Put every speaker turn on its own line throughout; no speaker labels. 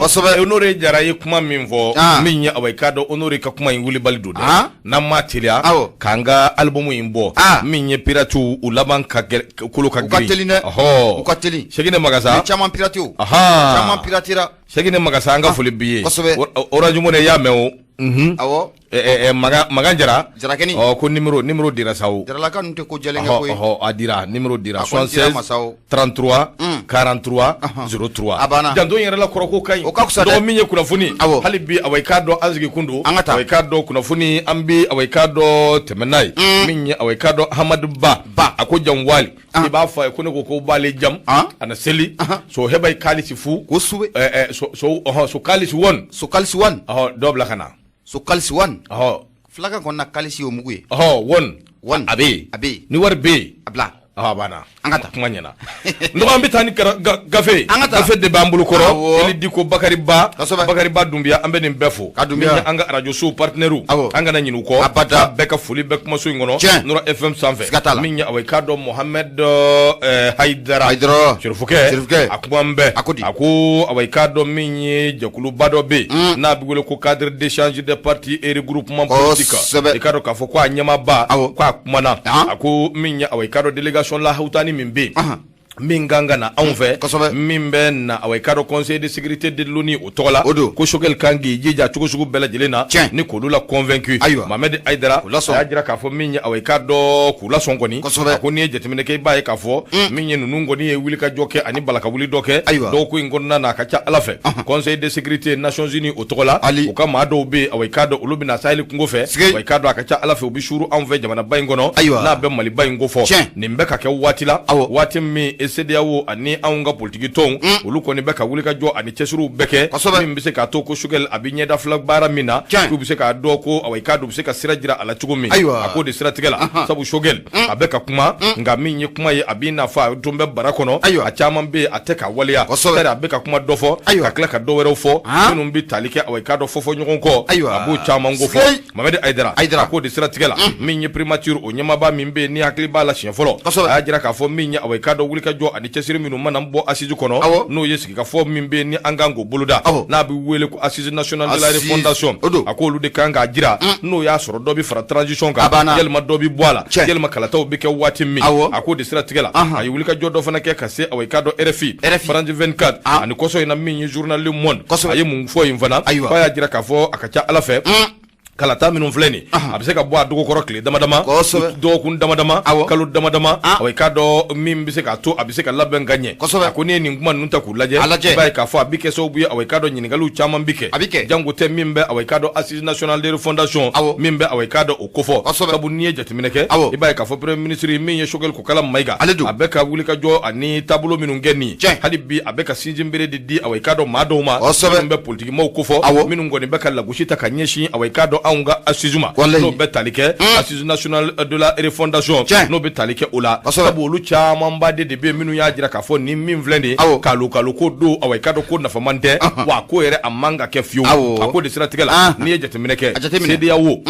Kosɛbɛ.
Honoré Jara ye kuma min fɔ,
Ah.
min ye, awa, i k'a dɔn Honoré ka kuma in wulibali don dɛ.
Ah.
N'an ma teliya
Awɔ.
k'an ka album in bɔ,
Ah.
min ye piratiw u laban ka kolo ka
U ka
girin.
teli dɛ.
Ɔhɔ.
U ka teli.
Seginɛ Magasa.
Mais caman piraté o.
Aha.
Caman piratera.
Seginɛ Magasa, an ka foli b'i ye.
Kosɛbɛ.
Orange Money y'a mɛn o.
Awɔ.
Magan Jara.
Jarakɛni.
Ɔ, ko numéro dira sa o.
Jaralaka ninnu tɛ ko jɛlen kɛ
Ɔhɔ,
koyi.
ɔhɔ, a dira, numéro dira.
A kɔni dira
76
masa o.
33 43 03.
A banna.
Janto in yɛrɛ la, kɔrɔ ko ka ɲi.
O ka fisa dɛ.
Dɔgɔ min ye kunnafoni.
Awɔ.
Hali bi, awa, i k'a dɔn an sigi kun don.
An ka taa.
Awa, i k'a dɔn kunnafoni an bi, awa, i k'a dɔn tɛmɛ n'a ye. Min ye, awa, i k'a dɔn Hamadu Ba.
Ba.
A ko jam wali. I b'a fɔ a ye ko ne ko b'ale jam.
Ah.
A na seli. So heba i kalisi fu.
Kosɛbɛ.
So so ɔhɔ, so kalisi won.
So kalisi wan.
Ɔhɔ, dɔ bila ka na.
So kalisi wan.
Ɔhɔ.
Filakan kɔni na, kalisi o mugu ye.
Ɔhɔ, won.
Won.
A bɛ yen.
A bɛ yen.
Ni wari bɛ yen.
A bila.
A banna.
An ka taa.
Kuma ɲɛna n dɔgɔ, an bɛ taa ni gafe ye.
An ka taa.
Gafe de b'an bolo kɔrɔ.
Awɔ.
Eli Diko, Bakari Ba.
Kosɛbɛ.
Bakari Ba Dunbiya, an bɛ nin bɛɛ fo.
Ka Dunbiya.
Min ye an ka radio sow partenaires,
Awɔ.
an kana ɲinɛ u kɔ.
Abada.
K'a bɛɛ ka foli bɛ kumaso in kɔnɔ.
Tiɲɛ.
Nɔrɔ FM sanfɛ.
Siga t'a la.
Min ye, awa, i k'a dɔn Mohamed Hayidara.
Hayidara.
Serifukɛ.
Serifukɛ.
A kuma n bɛɛ.
A ko di?
A ko, awa, i k'a dɔn min ye jɛkuluba dɔ bɛ yen n'a bɛ wele ko Cadre d'échange des partis et regroupement politique.
Kosɛbɛ.
I k'a dɔn k'a fɔ ko a ɲɛmaaba,
Awɔ.
ko a kumana.
Ah.
A ko min ye, awa, i k'a dɔn délégation lahawutani min bɛ yen,
Ahan.
min kan ka na anw fɛ,
Kosɛbɛ.
min bɛ na, awa, i k'a dɔn Conseil de sécurité de l'ONU o tɔgɔ la,
O don.
ko Choguel kan k'i jija cogo sugu bɛɛ lajɛlen na
Tiɲɛ.
ni k'olu la convaincu.
Ayiwa.
Mohamed Hayidara
K'u lasɔn.
a y'a jira k'a fɔ min ye, awa, i k'a dɔn k'u lasɔn kɔni.
Kosɛbɛ.
A ko n'i ye jateminɛ kɛ, i b'a ye k'a fɔ min ye ninnu kɔni ye wulikajɔ kɛ ani balaka wuli dɔ kɛ
Ayiwa.
dɔgɔkun in kɔnɔna na, a ka ca Ala fɛ Conseil de sécurité Nations Unies o tɔgɔ la,
Ali.
u ka maa dɔw bɛ yen, awa, i k'a dɔn olu bɛna Sahel kungo fɛ.
Sige.
Awa, i k'a dɔn a ka ca Ala fɛ u bɛ suuru anw fɛ jamanaba in kɔnɔ.
Ayiwa.
N'a bɛ Maliba in ko fɔ.
Tiɲɛ.
Nin bɛ ka kɛ waati la,
Awɔ.
waati min CEDEAO ani anw ka politiki tɔnw, olu kɔni bɛ ka wulikajɔ ani cɛsiriw bɛɛ kɛ
Kosɛbɛ.
min bɛ se k'a to ko Choguel a bɛ ɲɛda fila baara min na,
Tiɲɛ.
k'u bɛ se k'a dɔn ko, awa, i k'a dɔn u bɛ se ka sira jira a la cogo min.
Ayiwa.
A k'o de siratigɛ la, sabu Choguel a bɛ ka kuma, nka min ye kuma ye, a b'i n'a fɔ a tun bɛ bara kɔnɔ.
Ayiwa.
A caman bɛ yen, a tɛ ka waleya.
Kosɛbɛ.
C'est-à-dire a bɛ ka kuma dɔ fɔ,
Ayiwa.
ka tila ka dɔ wɛrɛw fɔ
Ah.
minnu bɛ tali kɛ, awa, i k'a dɔn fɔfɔ ɲɔgɔn kɔ.
Ayiwa.
A b'o caman ko fɔ.
Sikeyi.
Mohamed Hayidara,
Hayidara.
a k'o de siratigɛ la, min ye primature o ɲɛmaaba min bɛ yen, ni hakili b'a la siɲɛ fɔlɔ,
Kosɛbɛ.
a y'a jira k'a fɔ min ye, awa, i k'a dɔn wulikajɔ ani cɛsiri minnu mana bɔ assise kɔnɔ,
Awɔ.
n'o ye sigikafɔ min bɛ yen ni an kan k'o boloda,
Awɔ.
n'a bɛ wele ko Assise nationale de la
Assise.
refondation,
O don.
a k'olu de kan k'a jira n'o y'a sɔrɔ dɔ bɛ fara transition
A
kan,
banna.
yalima dɔ bɛ bɔ a la,
Tiɲɛ.
yalima kalataw bɛ kɛ waati min.
Awɔ.
A k'o de siratigɛ la,
Ahan.
a ye wulikajɔ dɔ fana kɛ ka se, awa, i k'a dɔn RFI,
RFI.
France 24
Ah.
ani kɔsɔ in na min ye journal Le Monde,
Kosɛbɛ.
a ye mun fɔ yen fana?
Ayiwa.
K'a y'a jira k'a fɔ a ka ca Ala fɛ kalata minnu filɛ nin, a bɛ se ka bɔ a dɔgɔkɔrɔ tile dama dama,
Kosɛbɛ.
dɔgɔkun dama dama,
Awɔ.
kalo dama dama,
Ah.
awa, i k'a dɔn min bɛ se k'a to a bɛ se ka labɛn ka ɲɛ.
Kosɛbɛ.
A ko n'i ye nin kuma ninnu ta k'u lajɛ,
A lajɛ.
i b'a ye k'a fɔ a bɛ kɛ sababu ye, awa, i k'a dɔn ɲininkaliw caman bɛ kɛ.
A bɛ kɛ.
Jango tɛ min bɛ, awa, i k'a dɔn Assise nationale de refondation,
Awɔ.
min bɛ, awa, i k'a dɔn o kofɔ.
Kosɛbɛ.
Sabu n'i ye jateminɛ kɛ,
Awɔ.
i b'a ye k'a fɔ premier ministre min ye Choguel Kokala Mayiga,
Ale don.
a bɛ ka wulikajɔ ani taabolo minnu kɛ nin ye,
Tiɲɛ.
hali bi a bɛ ka sinsinbere de di, awa, i k'a dɔn maa dɔw ma
Kosɛbɛ.
minnu bɛ politikimaw kofɔ,
Awɔ.
minnu kɔni bɛ ka lagosi ta ka ɲɛsin, awa, i k'a dɔn anw ka assise ma,
Walayi.
n'o bɛ tali kɛ Assise nationale de la refondation,
Tiɲɛ.
n'o bɛ tali kɛ o la.
Kosɛbɛ.
Sabu olu camanba de bɛ yen minnu y'a jira k'a fɔ ni min filɛ nin ye,
Awɔ.
kalo kalo ko don, awa, i k'a dɔn ko nafaman tɛ, wa a ko yɛrɛ a man ka kɛ fiyewu.
Awɔ.
A ko de siratigɛ la,
Ah.
n'i ye jateminɛ kɛ,
A jateminɛ.
CEDEAO,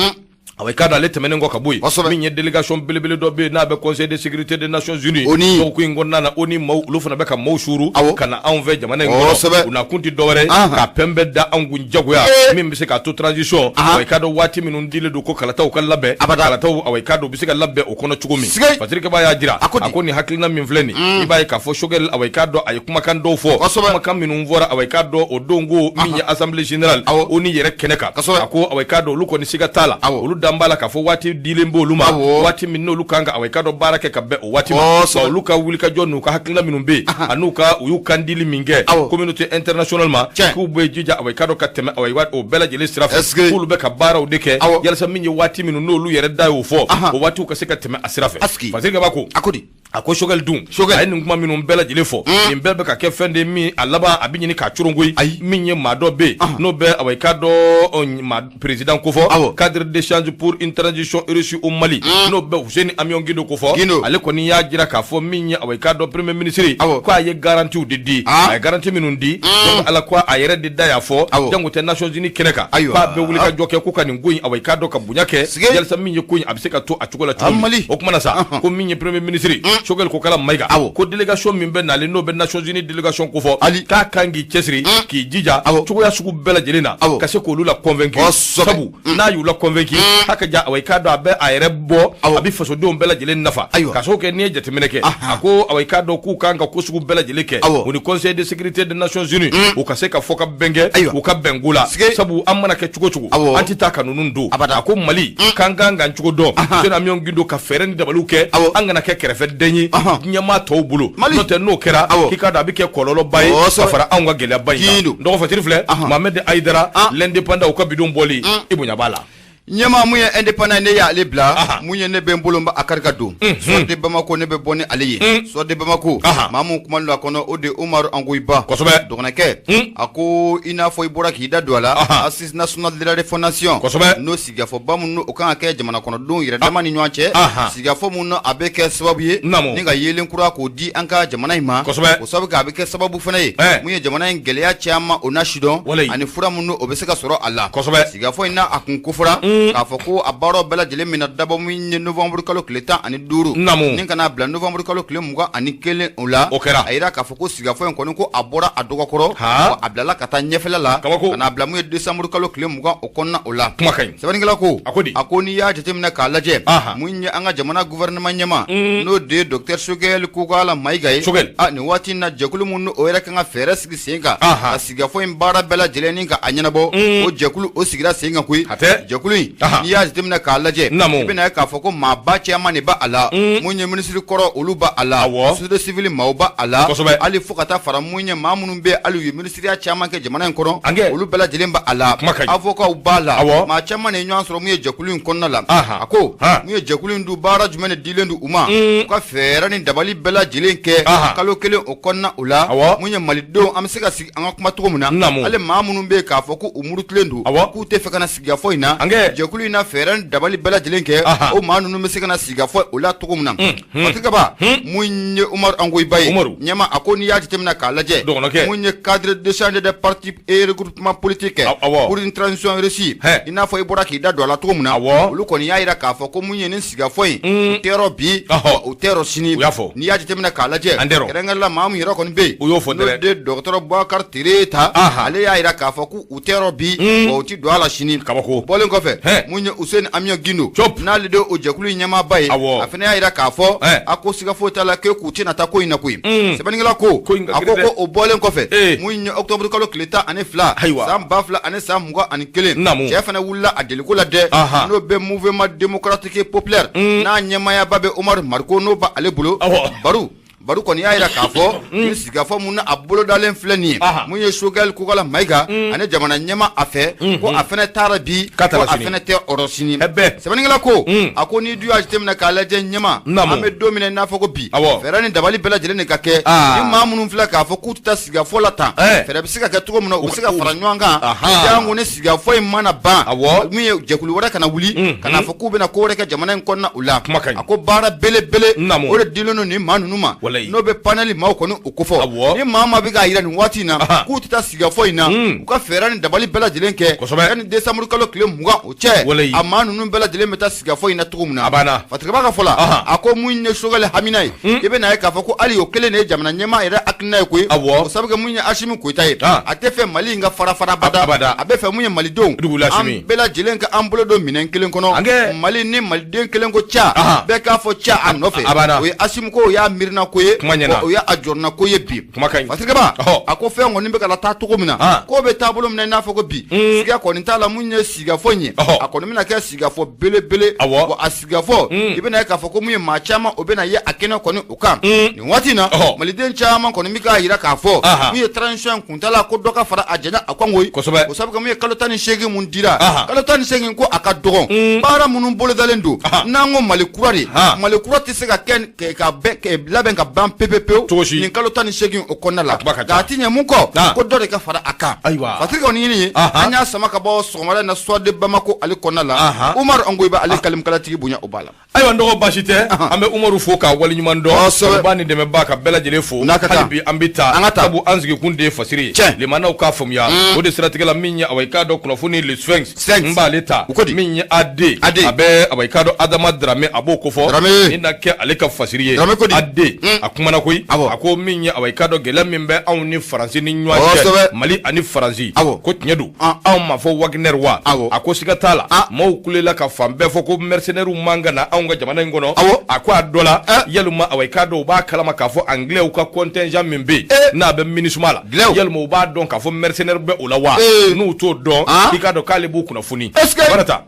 awa, i k'a dɔn ale tɛmɛnen kɔ ka bɔ yen,
Kosɛbɛ.
min ye délégation belebele dɔ bɛ yen n'a bɛ Conseil de sécurité des Nations Unies,
ONU.
dɔgɔkun in kɔnɔna na, ONU maaw, olu fana bɛ ka maaw suuru
Awɔ.
ka na anw fɛ jamana in
Kosɛbɛ.
kɔnɔ. U na kun tɛ dɔwɛrɛ ye
Ahan.
ka pɛnbɛ da anw kun jagoya
Ee.
min bɛ se k'a to transition,
Ahan.
awa, i k'a dɔn waati minnu dilen don ko kalataw ka labɛn,
Abada.
kalataw, awa, i k'a dɔn u bɛ se ka labɛn o kɔnɔ cogo min.
Sigei.
Patrick Ba y'a jira,
A ko di?
a ko nin hakilina min filɛ nin, i b'a ye k'a fɔ Choguel, awa, i k'a dɔn a ye kumakan dɔw fɔ,
Kosɛbɛ.
kumakan minnu fɔra, awa, i k'a dɔn o don ko min ye assemblée générale
Awɔ.
ONU yɛrɛ kɛnɛ kan,
Kosɛbɛ.
a ko, awa, i k'a dɔn olu kɔni siga t'a la,
Awɔ.
olu dan b'a la k'a fɔ waati dilen b'olu ma,
Awɔ.
waati min n'olu kan ka, awa, i k'a dɔn baara kɛ ka bɛn o waati ma.
Kosɛbɛ.
Wa olu ka wulikajɔ n'u ka hakilina minnu bɛ yen an'u ka u y'u kan dili min kɛ
Awɔ.
communauté internationale ma,
Tiɲɛ.
k'u bɛ jija, awa, i k'a dɔn ka tɛmɛ, awa, o bɛɛ lajɛlen sira fɛ,
Est-ce que-
k'olu bɛ ka baaraw de kɛ
Awɔ.
yalasa min ye waati minnu n'olu yɛrɛ da y'o fɔ,
Ahan.
o waatiw ka se ka tɛmɛ a sira fɛ.
Aski.
Patrick Ba ko,
A ko di?
A ko Choguel dun,
Choguel.
a ye nin kuma minnu bɛɛ lajɛlen fɔ, nin bɛɛ bɛ ka kɛ fɛn de min a laban a bɛ ɲini k'a coron koyi.
Ayi.
Min ye maa dɔ bɛ yen n'o bɛ, awa, i k'a dɔn maa président kofɔ,
Awɔ.
Cadre d'échange pour une transition réussie au Mali, n'o bɛ Housseini Amion Guindo kofɔ,
Guindo.
ale kɔni y'a jira k'a fɔ min ye, awa, i k'a dɔn premier ministre,
Awɔ.
ko a ye garantie de di.
Ah.
A ye garantie minnu di, donc ala ko a yɛrɛ de da y'a fɔ,
Awɔ.
jango tɛ Nations Unies kɛnɛ kan,
Ayiwa.
k'a bɛ wuli ka jɔ kɛ ko ka nin ko in, awa, i k'a dɔn ka bonya kɛ
Sige.
yalisa min ye ko in a bɛ se ka to a cogo la cogo min.
Mali.
O kuma na sa, ko min ye premier ministre Choguel Kokalla Maïga,
Awɔ.
ko délégation min bɛ nalen, n'o bɛ Nations Unies délégation kofɔ,
Ali.
k'a kan k'i cɛsiri, k'i jija
Awɔ.
cogoya sugu bɛɛ lajɛlen na,
Awɔ.
ka se k'olu la convaincu.
Kosɛbɛ.
Sabu n'a y'u la convaincu, haka ja, awa, i k'a dɔn a bɛ a yɛrɛ bɔ,
Awɔ.
a bɛ fasodenw bɛɛ lajɛlen nafa.
Ayiwa.
Ka sababu kɛ n'i ye jateminɛ kɛ, a ko awa, i k'a dɔn k'u kan ka ko sugu bɛɛ lajɛlen kɛ,
Awɔ.
u ni Conseil de sécurité des Nations Unies, u ka se ka fɔ ka bɛn kɛ,
Ayiwa.
u ka bɛn ko la.
Sige.
Sabu an mana kɛ cogo cogo,
Awɔ.
an tɛ taa ka ninnu don.
Abada.
A ko Mali k'an kan k'an cogo dɔn, Housseini Amion Guindo, ka fɛɛrɛ ni dabaliw kɛ,
Awɔ.
an kana kɛ kɛrɛfɛden ye diɲɛmaa tɔw bolo.
Mali.
N'o tɛ, n'o kɛra,
Awɔ.
k'i k'a dɔn a bɛ kɛ kɔlɔlɔba ye
Kosɛbɛ.
ka fara anw ka gɛlɛyaba in kan.
Guindo.
Dɔgɔ Fatiri filɛ, Mohamed Aïdara, l'Indépendant, u ka bidon bɔli, i bonya b'a la.
Ɲɛmaa, mun ye Indépendant, ne y'ale bila.
Aha.
Mun ye, ne bɛ n bolo, n b'a kari ka don Soir de Bamako, ne bɛ bɔ ni ale ye Soir de Bamako. Maa mun kuma don a kɔnɔ, o de ye Umaru Angoyiba.
Kosɛbɛ.
Dɔgɔnɔkɛ, a ko i n'a fɔ i bɔra k'i da don a la, Assise nationale de la refondation, n'o sigikafɔba mun o kan ka kɛ jamana kɔnɔdenw yɛrɛ dama ni ɲɔgɔn cɛ, sigikafɔ mun a bɛ kɛ sababu ye ni ka yeelen kura k'o di an ka jamana in ma. O sababu kɛ, a bɛ kɛ sababu fana ye mun ye jamana in gɛlɛya caman o na sidɔn, ani fura mun o bɛ se ka sɔrɔ a la. Sigikafɔ in n'a a kun kofɔra k'a fɔ ko a baaraw bɛɛ lajɛlen mina dabɔ min ye novembre kalo tile 15, ni kana bila novembre kalo tile 21 o la.
O kɛra.
A yira k'a fɔ ko sigikafɔ in kɔni, ko a bɔra a dɔgɔkɔrɔ,
Ha.
wa a bilala ka taa ɲɛfɛla la,
Kabako.
ka n'a bila mun ye décembre kalo tile 20 o kɔnɔna o la.
Kuma ka ɲi.
Sɛbɛnnikɛla ko,
A ko di?
A ko n'i y'a jateminɛ k'a lajɛ, mun ye an ka jamana gouvernement ɲɛmaa, n'o de ye docteur Choguel Kokalla Maïga ye,
Choguel.
A nin waati in na, jɛkulu mun o yɛrɛ kan ka fɛɛrɛ sigi sen kan ka sigikafɔ in baara bɛɛ lajɛlen ni ka a ɲɛnabɔ, o jɛkulu o sigira sen kan koyi.
A tɛ?
Jɛkulu in, n'i y'a jateminɛ k'a lajɛ, i bɛna ye k'a fɔ ko maaba caman de b'a la. Mun ye, minisiri kɔrɔ, olu b'a la, société civile maaw b'a la, hali fo ka taa fara mun ye maa minnu bɛ hali u ye minisiriya caman kɛ jamana in kɔnɔ,
Angɛ.
olu bɛɛ lajɛlen b'a la,
Kuma ka ɲi.
avocats b'a la. Maa caman de ye ɲɔgɔn sɔrɔ mun ye jɛkulu in kɔnɔna la. A ko mun ye, jɛkulu in dun, baara jumɛn de dilen don u ma? U ka fɛɛrɛ ni dabali bɛɛ lajɛlen kɛ kalo kelen o kɔnɔna o la, mun ye, malidenw an bɛ se ka sigi an ka kuma cogo min na. Hali maa minnu bɛ yen k'a fɔ ko u murutilen don, k'u tɛ fɛ ka na sigikafɔ in na, jɛkulu in na fɛɛrɛ ni dabali bɛɛ lajɛlen kɛ, o maa ninnu bɛ se ka na sigikafɔ o la cogo min na. Patrick Kaba, mun ye Umaru Angoyiba ye,
Umaru.
ɲɛma, a ko n'i y'a jateminɛ k'a lajɛ,
Dɔgɔnɔkɛ.
mun ye cadre d'échange des partis et regroupement politique
Awɔ.
pour une transition réussie,
Hɛ.
i n'a fɔ i bɔra k'i da don a la cogo min na,
Awɔ.
olu kɔni y'a jira k'a fɔ ko mun ye nin sigikafɔ in, u tɛ yɔrɔ bi, wa u tɛ yɔrɔ sini.
U y'a fɔ.
N'i y'a jateminɛ k'a lajɛ,
An tɛ yɔrɔ.
kɛrɛnkɛrɛn la, maa min yɛrɛ kɔni bɛ yen,
U y'o fɔ
n'o
dɛrɛ.
de docteur Boubacar Tereta, ale y'a jira k'a fɔ k'u tɛ yɔrɔ bi, wa u ti don a la sini.
Kabako.
O bɔlen kɔfɛ,
Hɛ.
mun ye Housseini Amion Guindo,
Cop.
n'ale de o jɛkulu in ɲɛmaaba ye,
Awɔ.
a fana y'a jira k'a fɔ,
Hɛ.
a ko siga foyi t'a la k'e k'u tɛna taa ko in na koyi. Sɛbɛnnikɛla ko,
Ko in ka
a ko
girin dɛ.
ko o bɔlen kɔfɛ,
Ee.
mun ye octobre kalo tile 12,
Ayiwa.
san 2021, cɛ fana wulila a deliko la dɛ, n'o bɛ Mouvement démocratique populaire, n'a ɲɛmaayaba bɛ Umaru Mariko, n'o b'ale bolo. Baru Baru kɔni y'a jira k'a fɔ ni sigikafɔ mun na a bolodalen filɛ nin ye, mun ye Choguel Kokalla Maïga ani jamana ɲɛmaa a fɛ, ko a fana taara bi,
K'a
ko
taara
a
sini.
fana tɛ ɔrɔ sini.
Ɛbɛ.
Sɛbɛnnikɛla ko, a ko n'i dun y'a jateminɛ k'a lajɛ, ɲɛma, an bɛ don min na i n'a fɔ ko bi, fɛɛrɛ ni dabali bɛɛ lajɛlen de ka kɛ ni maa minnu filɛ k'a fɔ k'u tɛ taa sigikafɔ la tan, fɛɛrɛ bɛ se ka kɛ cogo min na u bɛ se ka fara ɲɔgɔn kan, jango ni sigikafɔ in mana ban, min ye jɛkulu wɛrɛ kana wuli ka n'a fɔ k'u bɛna ko wɛrɛ kɛ jamana in kɔnɔna o la.
Kuma ka ɲi.
A ko baara belebele, o de dilen don nin maa ninnu ma, n'o bɛ panel maaw kɔni o kofɔ. Ni maa maa bɛ k'a jira nin waati in na k'u tɛ taa sigikafɔ in na, u ka fɛɛrɛ ni dabali bɛɛ lajɛlen kɛ yanni décembre kalo tile 20 o cɛ, a maa ninnu bɛɛ lajɛlen bɛ taa sigikafɔ in na cogo min na.
A banna.
Fatigaba ka fɔ la, a ko mun ye Choguel hamina ye, i bɛ n'a ye k'a fɔ ko hali o kelen de ye jamana ɲɛmaa yɛrɛ hakilina ye koyi. O sabu kɛ mun ye Assimi Goïta ye, a tɛ fɛ Mali in ka fara fara bada,
Abada.
a bɛ fɛ mun ye malidenw
Dugula
an
Assimi.
bɛɛ lajɛlen ka an bolo don minɛn kelen kɔnɔ.
Angɛ.
Mali ni maliden kelen ko ca, bɛɛ k'a fɔ ca a nɔfɛ.
A banna.
O ye Assimi ko, o y'a miirina ko ye,
Kuma ɲɛna.
o y'a jɔrɔna ko ye bi.
Kuma ka ɲi.
Fatigaba, a ko fɛn kɔni bɛ ka taa cogo min na, k'o bɛ taabolo min na i n'a fɔ ko bi, siga kɔni t'a la mun ye sigikafɔ in ye, a kɔni bɛna kɛ sigikafɔ belebele. Wa a sigikafɔ, i bɛna ye k'a fɔ ko mun ye maa caman o bɛna ye a kɛnɛ kɔni o kan nin waati in na. Maliden caman kɔni bɛ k'a jira k'a fɔ mun ye transition in kuntala, ko dɔ ka fara a janya a kan koyi. O sabu kɛ mun ye kalo 18 mun dira, kalo 18 ko a ka dɔgɔn, baara minnu bolodalen don, n'an ko Mali kura de, Mali kura tɛ se ka kɛ ka bɛn labɛn ka ban. ban pepepewu
Cogo si.
Nin kalo 18 o kɔnɔna la.
A kuma ka ca.
Nka a ti ɲɛ mun kɔ, ko dɔ de ka fara a kan.
Ayiwa.
Fasiri kɔni ɲini ye, an y'a sama ka bɔ sɔgɔmada in na Soir de Bamako ale kɔnɔna la. Umaru Ongoyiba ale kalimkalatigi bonya o b'a la.
Ayiwa n dɔgɔ, baasi tɛ, an bɛ Umaru fo k'a waleɲuman dɔn. Ba ni dɛmɛba ka bɛɛ lajɛlen fo.
N'a ka kan.
Hali bi an bɛ taa.
An ka taa.
Sabu an sigikun de ye fasiri ye. Limanaw k'a faamuya, o de siratigɛ la, min ye awa i k'a dɔn kunnafoni Le Sphinx,
Sphinx.
N b'ale ta.
U ko di?
Min ye AD,
AD.
A bɛ awa i k'a dɔn Adama Dramé, a b'o kofɔ.
Dramé.
Ni na kɛ ale ka fasiri ye.
Dramé ko di?
AD a kumana koyi. A ko min ye awa i k'a dɔn gɛlɛya min bɛ anw ni Faransi ni ɲɔgɔn cɛ, Mali ani Faransi, ko tiɲɛ don, anw ma fɔ Wagner wa? A ko siga t'a la, maaw kulela ka fan bɛɛ fɔ ko mercenaires man ka na anw ka jamana in kɔnɔ. A ko a dɔ la, yalima awa i k'a dɔn u b'a kalama k'a fɔ anglais ka contingent min bɛ yen n'a bɛ MINUSMA la, yalima u b'a dɔn k'a fɔ mercenaires bɛ o la wa? N'u t'o dɔn, i k'a dɔn k'ale b'u kunnafoni.
Est-ce que
Barata,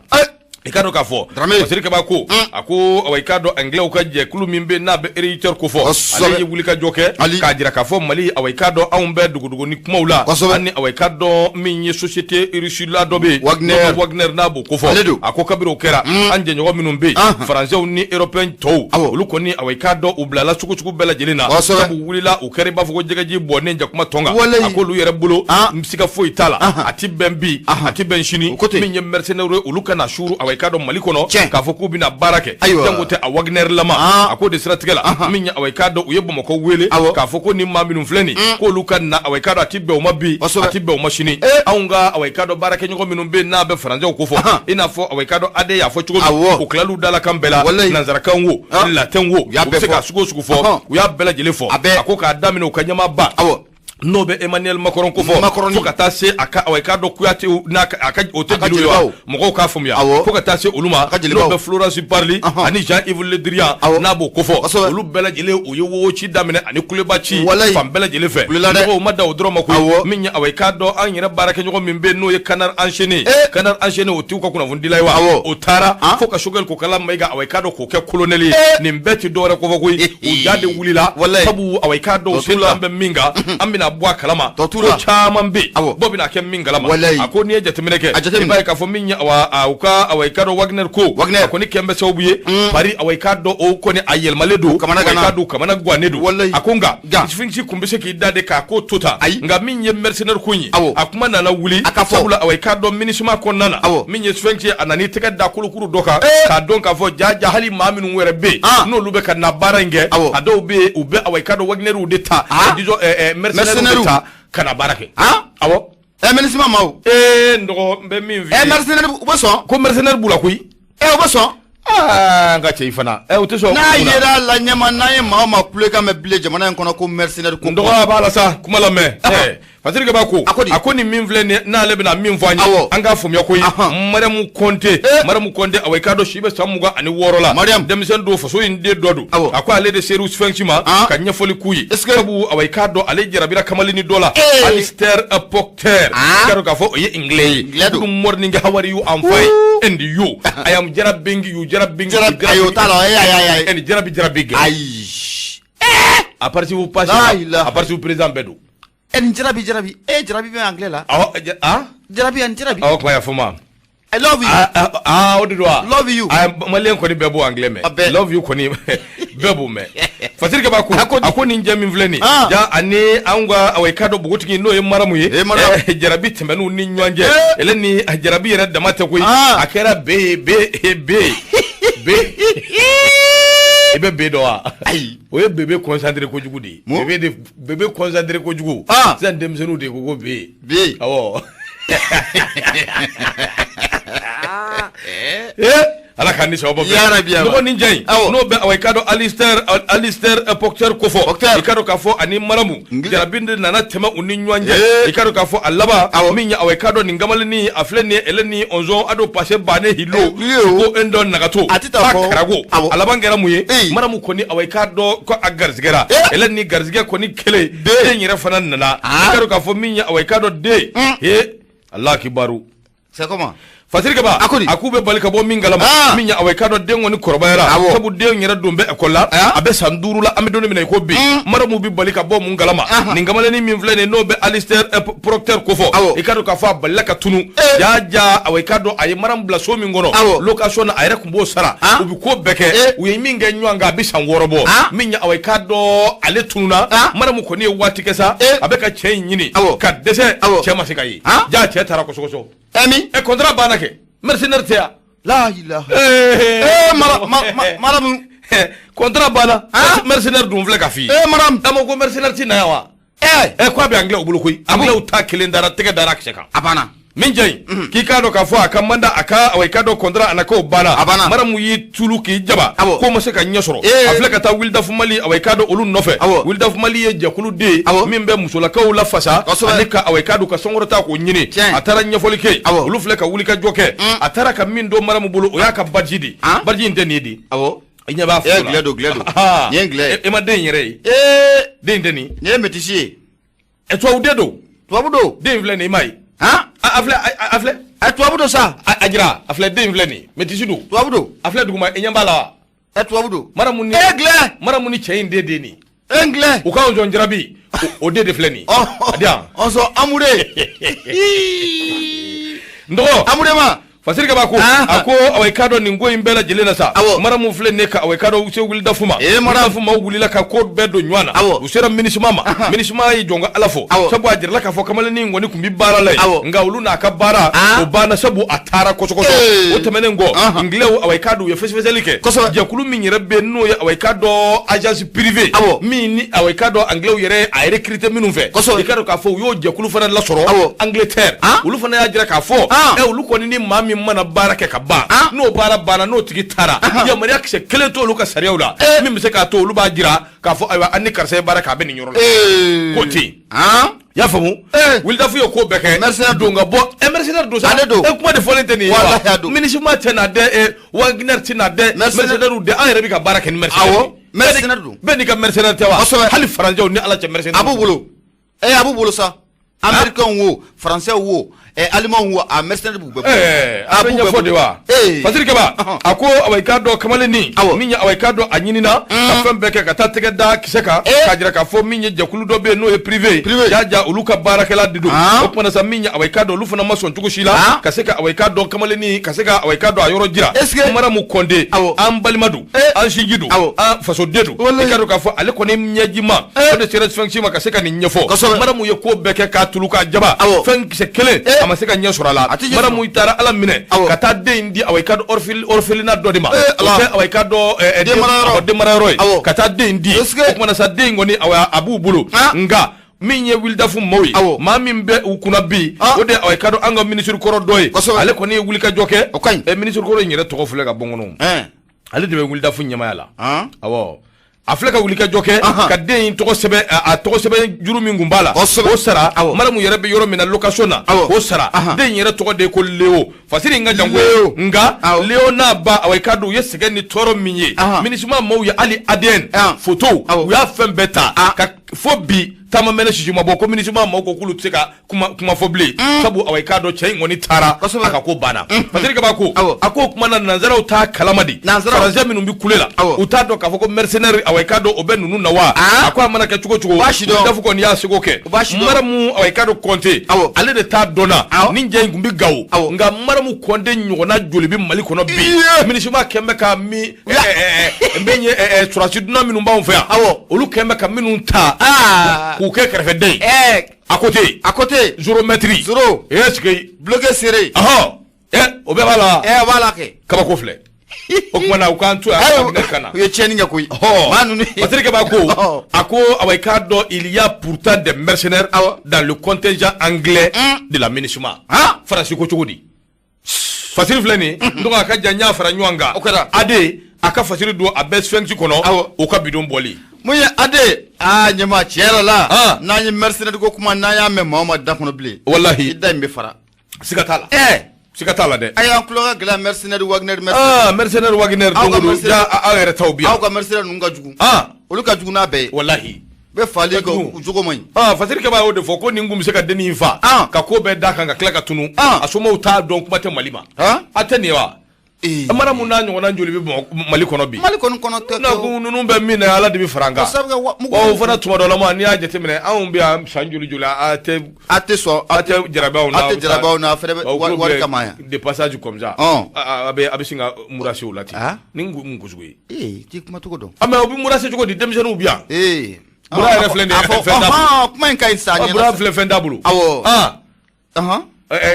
i k'a dɔn k'a fɔ
Dramé.
Fasiri Kaba ko, a ko awa i k'a dɔn anglais ka jɛkulu min bɛ yen n'a bɛ Reuters ko fɔ, ale ye wulikajɔ kɛ k'a jira k'a fɔ Mali, awa i k'a dɔn anw bɛ dogodogo ni kumaw la, an ni awa i k'a dɔn min ye société russe la dɔ bɛ yen,
Wagner.
n'o bɛ Wagner n'a b'o ko fɔ.
Ale don.
A ko kabiri o kɛra, an jɛɲɔgɔn minnu bɛ yen, Français ni européen tɔw, olu kɔni awa i k'a dɔn u bilala sugu sugu bɛɛ lajɛlen na, sabu wulila u kɛra i b'a fɔ ko jɛgɛji bɔnnen jakuma tɔn kan. A k'olu yɛrɛ bolo, siga foyi t'a la, a ti bɛn bi, a ti bɛn sini, min ye mercenaires ye, olu kana suuru awa i k'a dɔn Mali kɔnɔ k'a fɔ k'u bɛna baara kɛ. Jango tɛ a Wagner lama. A k'o de siratigɛ la, min ye awa i k'a dɔn u ye Bamakɔ wele k'a fɔ ko ni maa minnu filɛ nin, k'olu ka na, awa i k'a dɔn a ti bɛn u ma bi, a ti bɛn u ma sini. Anw ka awa i k'a dɔn baarakɛɲɔgɔn minnu bɛ yen n'a bɛ Faransɛw ko fɔ, i n'a fɔ awa i k'a dɔn AD y'a fɔ cogo min, u tilal'u dalakan bɛɛ la, nansarakan wo, latin wo, u bɛ se ka sugu o sugu fɔ, u y'a bɛɛ lajɛlen fɔ. A ko k'a daminɛ u ka ɲɛmaaba n'o bɛ Emmanuel Macron ko fɔ, fo ka taa se a ka awa i k'a dɔn Kuyate n'a a ka o tɛ jeliw ye wa, mɔgɔw k'a faamuya, fo ka taa se olu ma n'o bɛ Florence Parly ani Jean-Yves Le Drian n'a b'o ko fɔ, olu bɛɛ lajɛlen u ye wowo ci daminɛ ani kuleba ci fan bɛɛ lajɛlen fɛ. Mɔgɔw ma da o dɔrɔn ma koyi. Min ye awa i k'a dɔn an yɛrɛ baarakɛɲɔgɔn min bɛ yen n'o ye Canard enchaîné, Canard enchaîné o t'u ka kunnafonidila ye wa, o taara fo ka Choguel Kokala Mayiga awa i k'a dɔn k'o kɛ colonel ye. Nin bɛɛ ti dɔwɛrɛ kofɔ koyi, u ja de wulila, sabu awa i k'a dɔn u sen bɛ min kan, an bɛna bɔ a kalama, ko caman bɛ yen bɔ bɛna kɛ min kalama. A ko n'i ye jateminɛ kɛ, i b'a ye k'a fɔ min ye awa u ka awa i k'a dɔn Wagner ko, a kɔni kɛn bɛ sababu ye Paris awa i k'a dɔn o kɔni a yɛlɛmalen don, awa i k'a dɔn kamana gannen don. A ko nka Sphinx kun bɛ se k'i da de k'a ko to tan, nka min ye mercenaire ko in ye, a kuma nana wuli, sabula awa i k'a dɔn MINUSMA kɔnɔna na, min ye Sphinx ye, a nan'i tɛgɛ da kolokuru dɔ kan k'a dɔn k'a fɔ jaja hali maa minnu yɛrɛ bɛ yen n'olu bɛ ka na baara in kɛ, a dɔw bɛ yen u bɛ awa i k'a dɔn Wagnerw de ta, disons mercenaires de ta ka na baara kɛ. Awɔ.
MINUSMA maaw.
N dɔgɔ, n bɛ min f'i ye.
Mercenaires u bɛ sɔn.
Ko mercenaires b'u la koyi.
U bɛ sɔn.
Aa n ka cɛ i fana u tɛ sɔn.
N'a yera la ɲɛma n'an ye maa o maa kulekan mɛn bilen jamana in kɔnɔ ko mercenaire ko.
N dɔgɔ a b'a la sa, kuma lamɛn. Fasiri Kaba ko, a ko nin min filɛ nin n'ale bɛna min fɔ an ye, an k'a faamuya koyi. Mariamu Kɔnte, Mariamu Kɔnte awa i k'a dɔn si bɛ san 26 la,
Mariam
denmisɛnnin don, faso in den dɔ don. A ko ale de ser'u Sphinx ma ka ɲɛfɔli k'u ye, sabu awa i k'a dɔn ale jarabira kamalennin dɔ la, Alistair Proctor, i k'a dɔn k'a fɔ o ye anglais ye. Good morning, how are you? I'm fine, and you? I am Jarabingi, you Jarabingi.
Ayi, o t'a la, ayi ayi ayi.
And Jarabi Jarabi.
Ayi.
A parti ou passé, a parti président bɛɛ don.
Nin jarabi jarabi jarabi bɛ anglais la.
Awɔ,
jarabi ani jarabi.
Awɔ, kuma y'a fɔ ma.
I love you.
O de don wa?
Love you.
Malien kɔni bɛɛ b'o anglais mɛn. Love you kɔni bɛɛ b'o mɛn. Fasiri Kaba ko, a ko nin jɛ min filɛ nin ja ani anw ka awa i k'a dɔn npogotigi n'o ye Maramu ye, jarabi tɛmɛn'u ni ɲɔgɔn cɛ, ele ni jarabi yɛrɛ dama tɛ koyi, a kɛra be ye be be be. I bɛ be dɔn wa?
Ayi.
O ye bébé concentré kojugu de ye. Bébé de bébé concentré kojugu. Sisan denmisɛnninw de ko ko be.
Be.
Awɔ. Ala k'an ni sababu bɛn.
Yarabi.
Nɔgɔ nin ja in n'o bɛ awa i k'a dɔn Alistair Proctor ko fɔ. I k'a dɔn k'a fɔ ani Maramu jarabi de nana tɛmɛ u ni ɲɔgɔn cɛ. I k'a dɔn k'a fɔ a laban min ye awa i k'a dɔn nin kamalennin a filɛ nin ye ele ni ɔnzɔn ado pase bannen hilo ko n dɔn nagato
a tɛ taa fɔ
karago a laban kɛra mun ye? Maramu kɔni awa i k'a dɔn ko a garijɛgɛra, ele ni garijɛgɛ kɔni kelen den yɛrɛ fana nana. I k'a dɔn k'a fɔ min ye awa i k'a dɔn den Ala kibaru.
C'est comment?
Fasiri Kaba a k'u bɛ bali ka bɔ min kalama min ye awa i k'a dɔn den kɔni kɔrɔbayara sabu den yɛrɛ don bɛ ekɔli la a bɛ san 5 la an bɛ don min na i ko bi Maramu bɛ bali ka bɔ mun kalama nin kamalennin min filɛ nin n'o bɛ Alistair Proctor kofɔ i k'a dɔn k'a fɔ a balila ka tunu jaa awa i k'a dɔn a ye Maramu bila so min kɔnɔ location na a yɛrɛ tun b'o sara u bɛ ko bɛɛ kɛ u ye min kɛ ɲɔgɔn kan a bɛ san 6 bɔ min ye awa i k'a dɔn ale tununa Maramu kɔni ye waati kɛ sa a bɛ ka cɛ in ɲini ka dɛsɛ cɛ ma se ka ye jaa cɛ taara kɔsɔkɔsɔ
Ami
e contrat banna kɛ mercenaire tɛ yan
la ilaha Maramu
contrat banna mercenaire dun filɛ ka f'i ye
Maramu
a ma ko mercenaire ti na yan wa ko a bɛ anglais bolo koyi anglais ta kelen dara tɛgɛ dara kisɛ kan
a banna
min jɛ in k'i k'a dɔn k'a fɔ a ka mandat a ka awa i k'a dɔn contrat a na k'o banna
a banna
Maramu y'i tulu k'i jaba k'o ma se ka ɲɛ sɔrɔ a filɛ ka taa Wildaf Mali awa i k'a dɔn olu nɔfɛ Wildaf Mali ye jɛkulu de ye min bɛ musolakaw lafasa ani ka awa i k'a dɔn ka sankɔrɔta k'o ɲini a taara ɲɛfɔli kɛ yen olu filɛ ka wulikajɔ kɛ a taara ka min don Maramu bolo o y'a ka badge de badge in tɛ nin ye de i ɲɛ b'a
la gilɛ don gilɛ don nin ye gilɛ
e ma den in yɛrɛ ye den in tɛ nin
nin ye métis ye
tubabu den don
tubabu don
den in filɛ nin i m'a ye a filɛ a filɛ
a tubabu don sa
a jira a filɛ den in filɛ nin métis don
tubabu don
a filɛ duguma i ɲɛ b'a la wa
tubabu don
Maramu ni
gilɛ
Maramu ni cɛ in den den nin
e gilɛ
u ka ɔnzɔn jarabi o den de filɛ nin a di yan
ɔnzɔn amure
n dɔgɔ
amure ma
Fasiri Kaba ko a ko awa i k'a dɔn nin ko in bɛɛ lajɛlen na sa Maramu filɛ nin ka awa i k'a dɔn u se Wildaf ma Wildaf maaw wulila ka ko bɛɛ don ɲɔgɔn na u sera MINUSMA ma MINUSMA ye jɔn ka Ala fɔ sabu a jirala k'a fɔ kamalennin in kɔni tun bɛ baara la yen nka olu n'a ka baara o banna sabu a taara kɔsɔkɔsɔ o tɛmɛnen kɔ anglais awa i k'a dɔn u ye fɛsɛfɛsɛli kɛ jɛkulu min yɛrɛ bɛ yen n'o ye awa i k'a dɔn agence privée min ni awa i k'a dɔn anglais yɛrɛ a recruter minnu fɛ i k'a dɔn k'a fɔ u y'o jɛkulu fana lasɔrɔ Angleterre olu fana y'a jira k'a fɔ olu kɔni ni maa min mana baara kɛ ka ban n'o baara banna n'o tigi taara yamaruya kisɛ kelen t'olu ka sariyaw la min bɛ se k'a to olu b'a jira k'a fɔ ayiwa an ni karisa ye baara kɛ a bɛ nin yɔrɔ la k'o tɛ yen i y'a faamu Wildaf ye ko bɛɛ kɛ
mercenaire
don ka bɔ mercenaire don sa
ale don
e kuma de fɔlen tɛ nin ye wa MINUSMA tɛ na dɛ Wagner tɛ na dɛ mercenaire de an yɛrɛ bɛ ka baara kɛ ni mercenaire
awɔ mercenaire don
bɛɛ n'i ka mercenaire tɛ wa hali faranjɛw ni Ala cɛ mercenaire
a b'u bolo a b'u bolo sa américain wo français wo allemand wo a mercenaire b'u bɛɛ bolo
a bɛ ɲɛfɔ de wa Fasiri Kaba a ko awa i k'a dɔn kamalennin min ye awa i k'a dɔn a ɲinina ka fɛn bɛɛ kɛ ka taa tɛgɛ da kisɛ kan k'a jira k'a fɔ min ye jɛkulu dɔ bɛ yen n'o ye privé jaa olu ka baarakɛla de don o tuma na sa min ye awa i k'a dɔn olu fana ma sɔn cogo si la ka se ka awa i k'a dɔn kamalennin ka se ka awa i k'a dɔn a yɔrɔ jira Maramu Kɔnde an balima don an sinji don an fasoden don i k'a dɔn k'a fɔ ale kɔni ɲɛjima o de sera Sphinx ma ka se ka nin ɲɛfɔ Maramu ye ko bɛɛ kɛ k'a tulu k'a jaba fɛn kisɛ kelen a ma se ka ɲɛ sɔrɔ a la Maramu taara Ala minɛ ka taa den in di awa i k'a dɔn orphelinat dɔ de ma o tɛ awa i k'a dɔn denmarayɔrɔ ye ka taa den in di o tuma na sa den in kɔni awa a b'u bolo nka min ye Wildaf maaw ye maa min bɛ u kunna bi o de awa i k'a dɔn an ka minisiri kɔrɔ dɔ ye ale kɔni ye wulikajɔ kɛ minisiri kɔrɔ in yɛrɛ tɔgɔ filɛ ka bɔ n kɔnɔ ale de bɛ Wildaf ɲɛmaaya la awɔ a filɛ ka wulikajɔ kɛ ka den in tɔgɔ sɛbɛn a tɔgɔ sɛbɛn juru min kun b'a la k'o sara Maramu yɛrɛ bɛ yɔrɔ min na location na k'o sara den in yɛrɛ tɔgɔ de ye ko Leo Fasiri in ka jan koyi nka Leo n'a ba awa i k'a dɔn u ye sɛgɛn ni tɔɔrɔ min ye MINUSMA maaw ye hali ADN photo u y'a fɛn bɛɛ ta ka fo bi taama mɛnɛ sisi ma bɔ ko MINUSMA maaw ko k'olu tɛ se ka kuma fɔ bilen sabu awa i k'a dɔn cɛ in kɔni taara a ka ko banna Fasiri Kaba ko a ko o tuma na nanzaraw t'a kalama de faransɛ minnu bɛ kule la u t'a dɔn k'a fɔ ko mercenaire awa i k'a dɔn o bɛ ninnu na wa a ko a mana kɛ cogo cogo Wildaf kɔni y'a seko kɛ Maramu awa i k'a dɔn Kɔnte ale de t'a dɔnna ni cɛ in tun bɛ Gawo nka Maramu Kɔnte ɲɔgɔnna joli bɛ Mali kɔnɔ bi MINUSMA kɛn bɛ ka min min ye sɔrɔdasi dunan minnu b'anw fɛ yan olu kɛn bɛ ka minnu ta k'u kɛ kɛrɛfɛden ye à côté
à côté
zéro mètre
zéro
est-ce que
bloqué serré
ɔhɔn o bɛɛ b'a la
o b'a la kɛ
kabako filɛ o tuma na u k'an to yan ka ka na
u ye tiɲɛni kɛ koyi
maa ninnu Patrick b'a ko a ko awa i k'a dɔn il y a pourtant des mercenaires dans le contingent anglais de la MINUSMA Faransi ko cogo di Fasiri filɛ nin donc a ka jan n y'a fara ɲɔgɔn kan
o kɛra
AD a ka fasiri don a bɛ Sphinx kɔnɔ o ka bidon bɔli
mun ye AD aa ɲɛmaa tiɲɛ yɛrɛ la n'an ye mercenaire ko kuma n'an y'a mɛn maa o maa da kɔnɔ bilen
walahi
i da in bɛ fara
siga t'a la siga t'a la dɛ
a y'an tulo ka gɛlɛn mercenaire Wagner mercenaire
aa mercenaire Wagner don o don ja aw yɛrɛ taw bi yan
aw ka mercenaire ninnu ka jugu olu ka jugu n'a bɛɛ ye
walahi
bɛ faali kɛ, u jogo man
ɲi. Ah, Fasiri Kaba y'o de fɔ ko nin kun bɛ se ka dennin in fa, ka ko bɛɛ d'a kan ka tila ka tunu, a somɔgɔw t'a dɔn, kuma tɛ Mali ma. A tɛ nin ye wa? Mara mun n'a ɲɔgɔnna joli bɛ Mali kɔnɔ bi?
Mali kɔni kɔnɔ
tɛ. Na ko ninnu bɛ min na, Ala de bɛ fara an kan. O fana tuma dɔ la ma, n'i y'a jateminɛ, anw bɛ yan san joli joli, a tɛ
a tɛ sɔn,
a tɛ jarabi anw
na, a tɛ jarabi anw na, a fana bɛ wari kama yan.
De passage comme ça. A bɛ sin ka murasi o la ten. Nin kun sugu ye.
Ee, t'i kuma cogo dɔn.
A mais u bɛ murasi cogo di? Denmisɛnninw bɛ yan. Ee. Bura yɛrɛ filɛ nin ye, fɛn t'a
bolo. Kuma in ka ɲi sa.
Bura filɛ, fɛn t'a bolo.
Awɔ.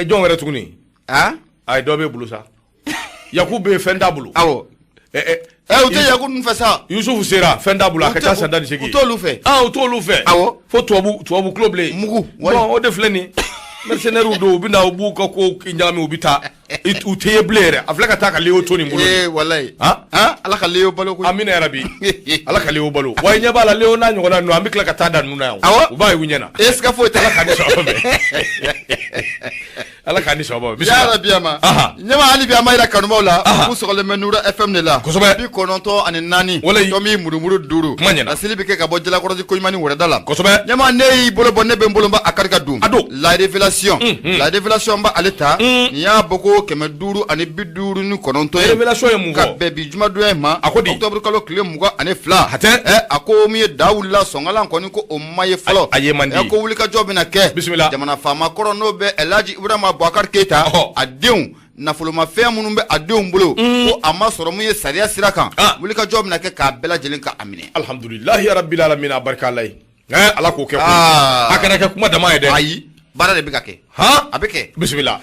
Jɔn wɛrɛ tuguni? Ayi, dɔ b'e bolo sa. Yaku bɛ yen, fɛn t'a bolo.
Awɔ. U tɛ Yaku ninnu fɛ sa.
Yusufu sera, fɛn t'a bolo, a ka ca san 18.
U t'olu fɛ.
U t'olu fɛ.
Awɔ.
Fo tubabu tulo bilen.
Mugu.
Bon, o de filɛ nin ye. Mercenaires don, u bɛ na, u b'u ka kow ɲagami, u bɛ taa. U tɛ ye bilen yɛrɛ. A filɛ ka taa ka Leo to nin bolo.
Ee, walayi. Ala ka Leo balo
koyi. Amina yarabi. Ala ka Leo balo. Wa i ɲɛ b'a la, Leo n'a ɲɔgɔnna ninnu, an bɛ tila ka taa da ninnu na yan.
Awɔ.
U b'a ye u ɲɛ na.
Ee, siga foyi t'a
la. Ala k'an ni sababa bɛn. Ala k'an ni sababa
bɛn. Yarabi a ma. Ɲɛma, hali bi an b'a yira kanubaw la. K'u sɔgɔlen bɛ Nura FM de la.
Kosɛbɛ.
94.
Walayi.
Tɔmi murumuru 5.
Kuma ɲɛna.
Laseli bɛ kɛ ka bɔ Jalakɔrɔji koɲuman ni wɛrɛda la.
Kosɛbɛ.
Ɲɛma, ne y'i bolo bɔ, ne bɛ n bolo bɔ a kari ka dun.
A don.
La révélation. La révélation b'a ale ta. Nin y'a bɔ ko 559
ye. Révélation ye mun fɔ?
Ka bɛn bi jumadonya in ma.
A ko di?
Octobre kalo tile 22.
Hatɛ.
A ko min ye da wulila sɔnkalan kɔni, ko o ma ye fɔlɔ.
A ye man di.
Ko wulikajɔ bɛna kɛ.
Bisimila.
Jamana faama kɔrɔ, n'o bɛ Elhaji Ibrahima Boubacar Keita. A denw, nafolomafɛn minnu bɛ a denw bolo, ko a ma sɔrɔ mun ye sariya sira kan. Wulikajɔ bɛna kɛ k'a bɛɛ lajɛlen ka a minɛ.
Alhamdulilahi rabbil alamin, a barika Ala ye. Ala k'o kɛ. A kana kɛ kuma dama ye dɛ.
Ayi, baara de bɛ ka kɛ. A bɛ kɛ.
Bisimila.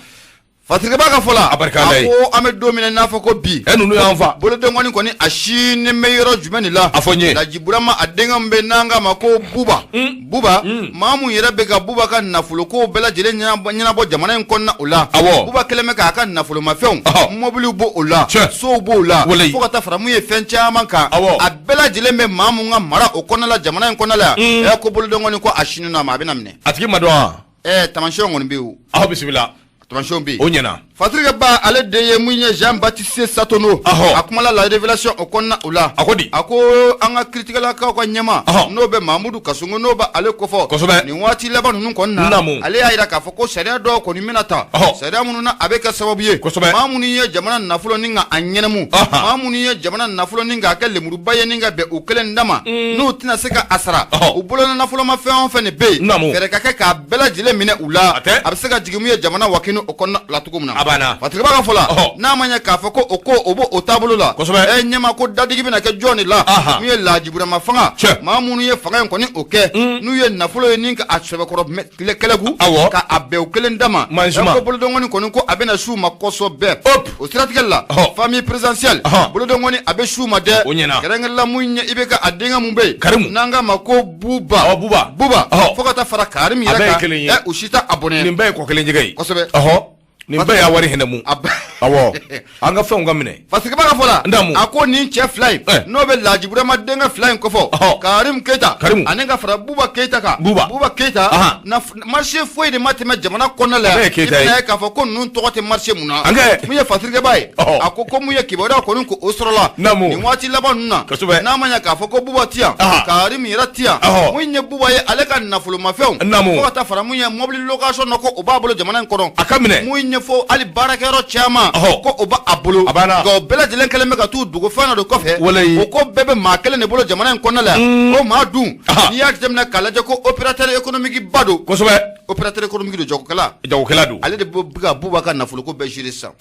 Fasirikɛba ka fɔ la,
a barika Ala ye.
A ko an bɛ don min na i n'a fɔ ko bi.
Ɛ, ninnu y'an fa.
Bolodenkɔni kɔni, a sini bɛ yɔrɔ jumɛn de la?
A fɔ n ye.
Laji Burama, a denkɛ min bɛ n'an k'a ma ko Buba. Buba, maa mun yɛrɛ bɛ ka Buba ka nafolo ko bɛɛ lajɛlen ɲɛnabɔ jamana in kɔnɔna o la.
Awɔ.
Buba kɛlen bɛ k'a ka nafolomafɛnw. Mɔbiliw b'o la. Sow b'o la.
Walayi.
Fo ka taa fara mun ye fɛn caman kan.
Awɔ.
A bɛɛ lajɛlen bɛ maa mun ka mara o kɔnɔna la jamana in kɔnɔna la yan. Ɛ, ko bolodenkɔni ko a sini n'a ma, a bɛna minɛ.
A tigi ma dɔn wa?
Ɛ, tamasiyɛnw kɔni bɛ yen o.
Aw bisimila.
Tamasiyɛnw bɛ
yen. O ɲɛna.
Fasirikɛ ba, ale de ye mun ye Jean Baptiste Satono. A kumala la révélation o kɔnɔna o la.
A ko di?
A ko an ka kiritigɛlakaw ka ɲɛmaa, n'o bɛ Mamudu Kassogué, n'o bɛ ale kofɔ.
Kosɛbɛ.
Nin waati laban ninnu kɔni na.
Naamu.
Ale y'a jira k'a fɔ ko sariya dɔw kɔni bɛna ta. Sariya minnu na a bɛ kɛ sababu ye.
Kosɛbɛ.
Maa minnu ye jamana nafolo ni ka a ɲɛnɛmu. Maa minnu ye jamana nafolo ni k'a kɛ lemuruba ye ni ka bɛn u kelen da ma. N'u tɛna se ka a sara. U bolo nafolomafɛn o fɛn de bɛ yen.
Naamu.
Fɛɛrɛ ka kɛ k'a bɛɛ lajɛlen minɛ u la.
A tɛ.
A bɛ se ka jigin mun ye jamana wakini o kɔnɔna la cogo min na.
A banna.
Fasirikɛba ka fɔ la, n'a ma ɲɛ k'a fɔ ko o ko o b'o o taabolo la.
Kosɛbɛ.
Ɛ, ɲɛma, ko dadigi bɛna kɛ jɔn de la? Min ye Laji Burama fanga. Maa minnu ye fanga in kɔni o kɛ. N'u ye nafolo ye ni ka a sɛbɛkɔrɔ kɛlɛku.
Awɔ.
Ka a bɛn u kelen da ma.
Manzuma.
Ko bolodenkɔni kɔni ko a bɛna s'u ma kosɛbɛ. O siratigɛ la. Famille présidentielle. Bolodenkɔni a bɛ s'u ma dɛ.
O ɲɛna.
Kɛrɛnkɛrɛnla mun ye IBK a denkɛ mun bɛ yen.
Karimu.
N'an k'a ma ko Buba.
Awɔ, Buba.
Buba. Fo ka taa fara Karim yɛrɛ kan.
A bɛɛ ye kelen ye.
Ɛ, u si t'a a bɔnɛ.
Nin bɛɛ ye kɔ kelen jɛgɛ ye.
Kosɛbɛ.
Nin bɛɛ y'a wari hɛnɛmu. Awɔ, an ka fɛnw ka minɛ.
Fasirikɛba ka fɔ la.
Naamu.
A ko nin cɛ fila in. N'o bɛ Laji Burama denkɛ fila in kofɔ. Karim Keyita.
Karimu.
Ani ka fara Buba Keyita kan.
Buba.
Buba Keyita. Marché foyi de ma tɛmɛ jamana kɔnɔna la yan.
A bɛɛ ye Keyita ye.
I bɛna ye k'a fɔ ko ninnu tɔgɔ tɛ marché mun na.
An kɛ.
Mun ye Fasirikɛba ye. A ko ko mun ye kibaruya kɔni ko o sɔrɔla.
Naamu.
Nin waati laban ninnu na.
Kosɛbɛ.
N'a ma ɲɛ k'a fɔ ko Buba ti yan. Karim yɛrɛ ti yan. Mun ye Buba ye, ale ka nafolomafɛnw.
Naamu.
Fo ka taa fara mun ye mobili location na, ko o b'a bolo jamana in kɔnɔ.
A ka minɛ.
Mun ɲɛfɔ hali baarakɛyɔrɔ caman. Ko o b'a bolo.
A banna.
Nka o bɛɛ lajɛlen kɛlen bɛ ka t'u dogo fɛn dɔ de kɔfɛ.
Walayi.
O ko bɛɛ bɛ maa kelen de bolo jamana in kɔnɔna la yan. O maa dun. N'i y'a jateminɛ k'a lajɛ ko opérateur économique ba don.
Kosɛbɛ.
Opérateur économique don, jagokɛla.
Jagokɛla don.
Ale de bɛ ka Buba ka nafolo ko bɛɛ gérer sisan.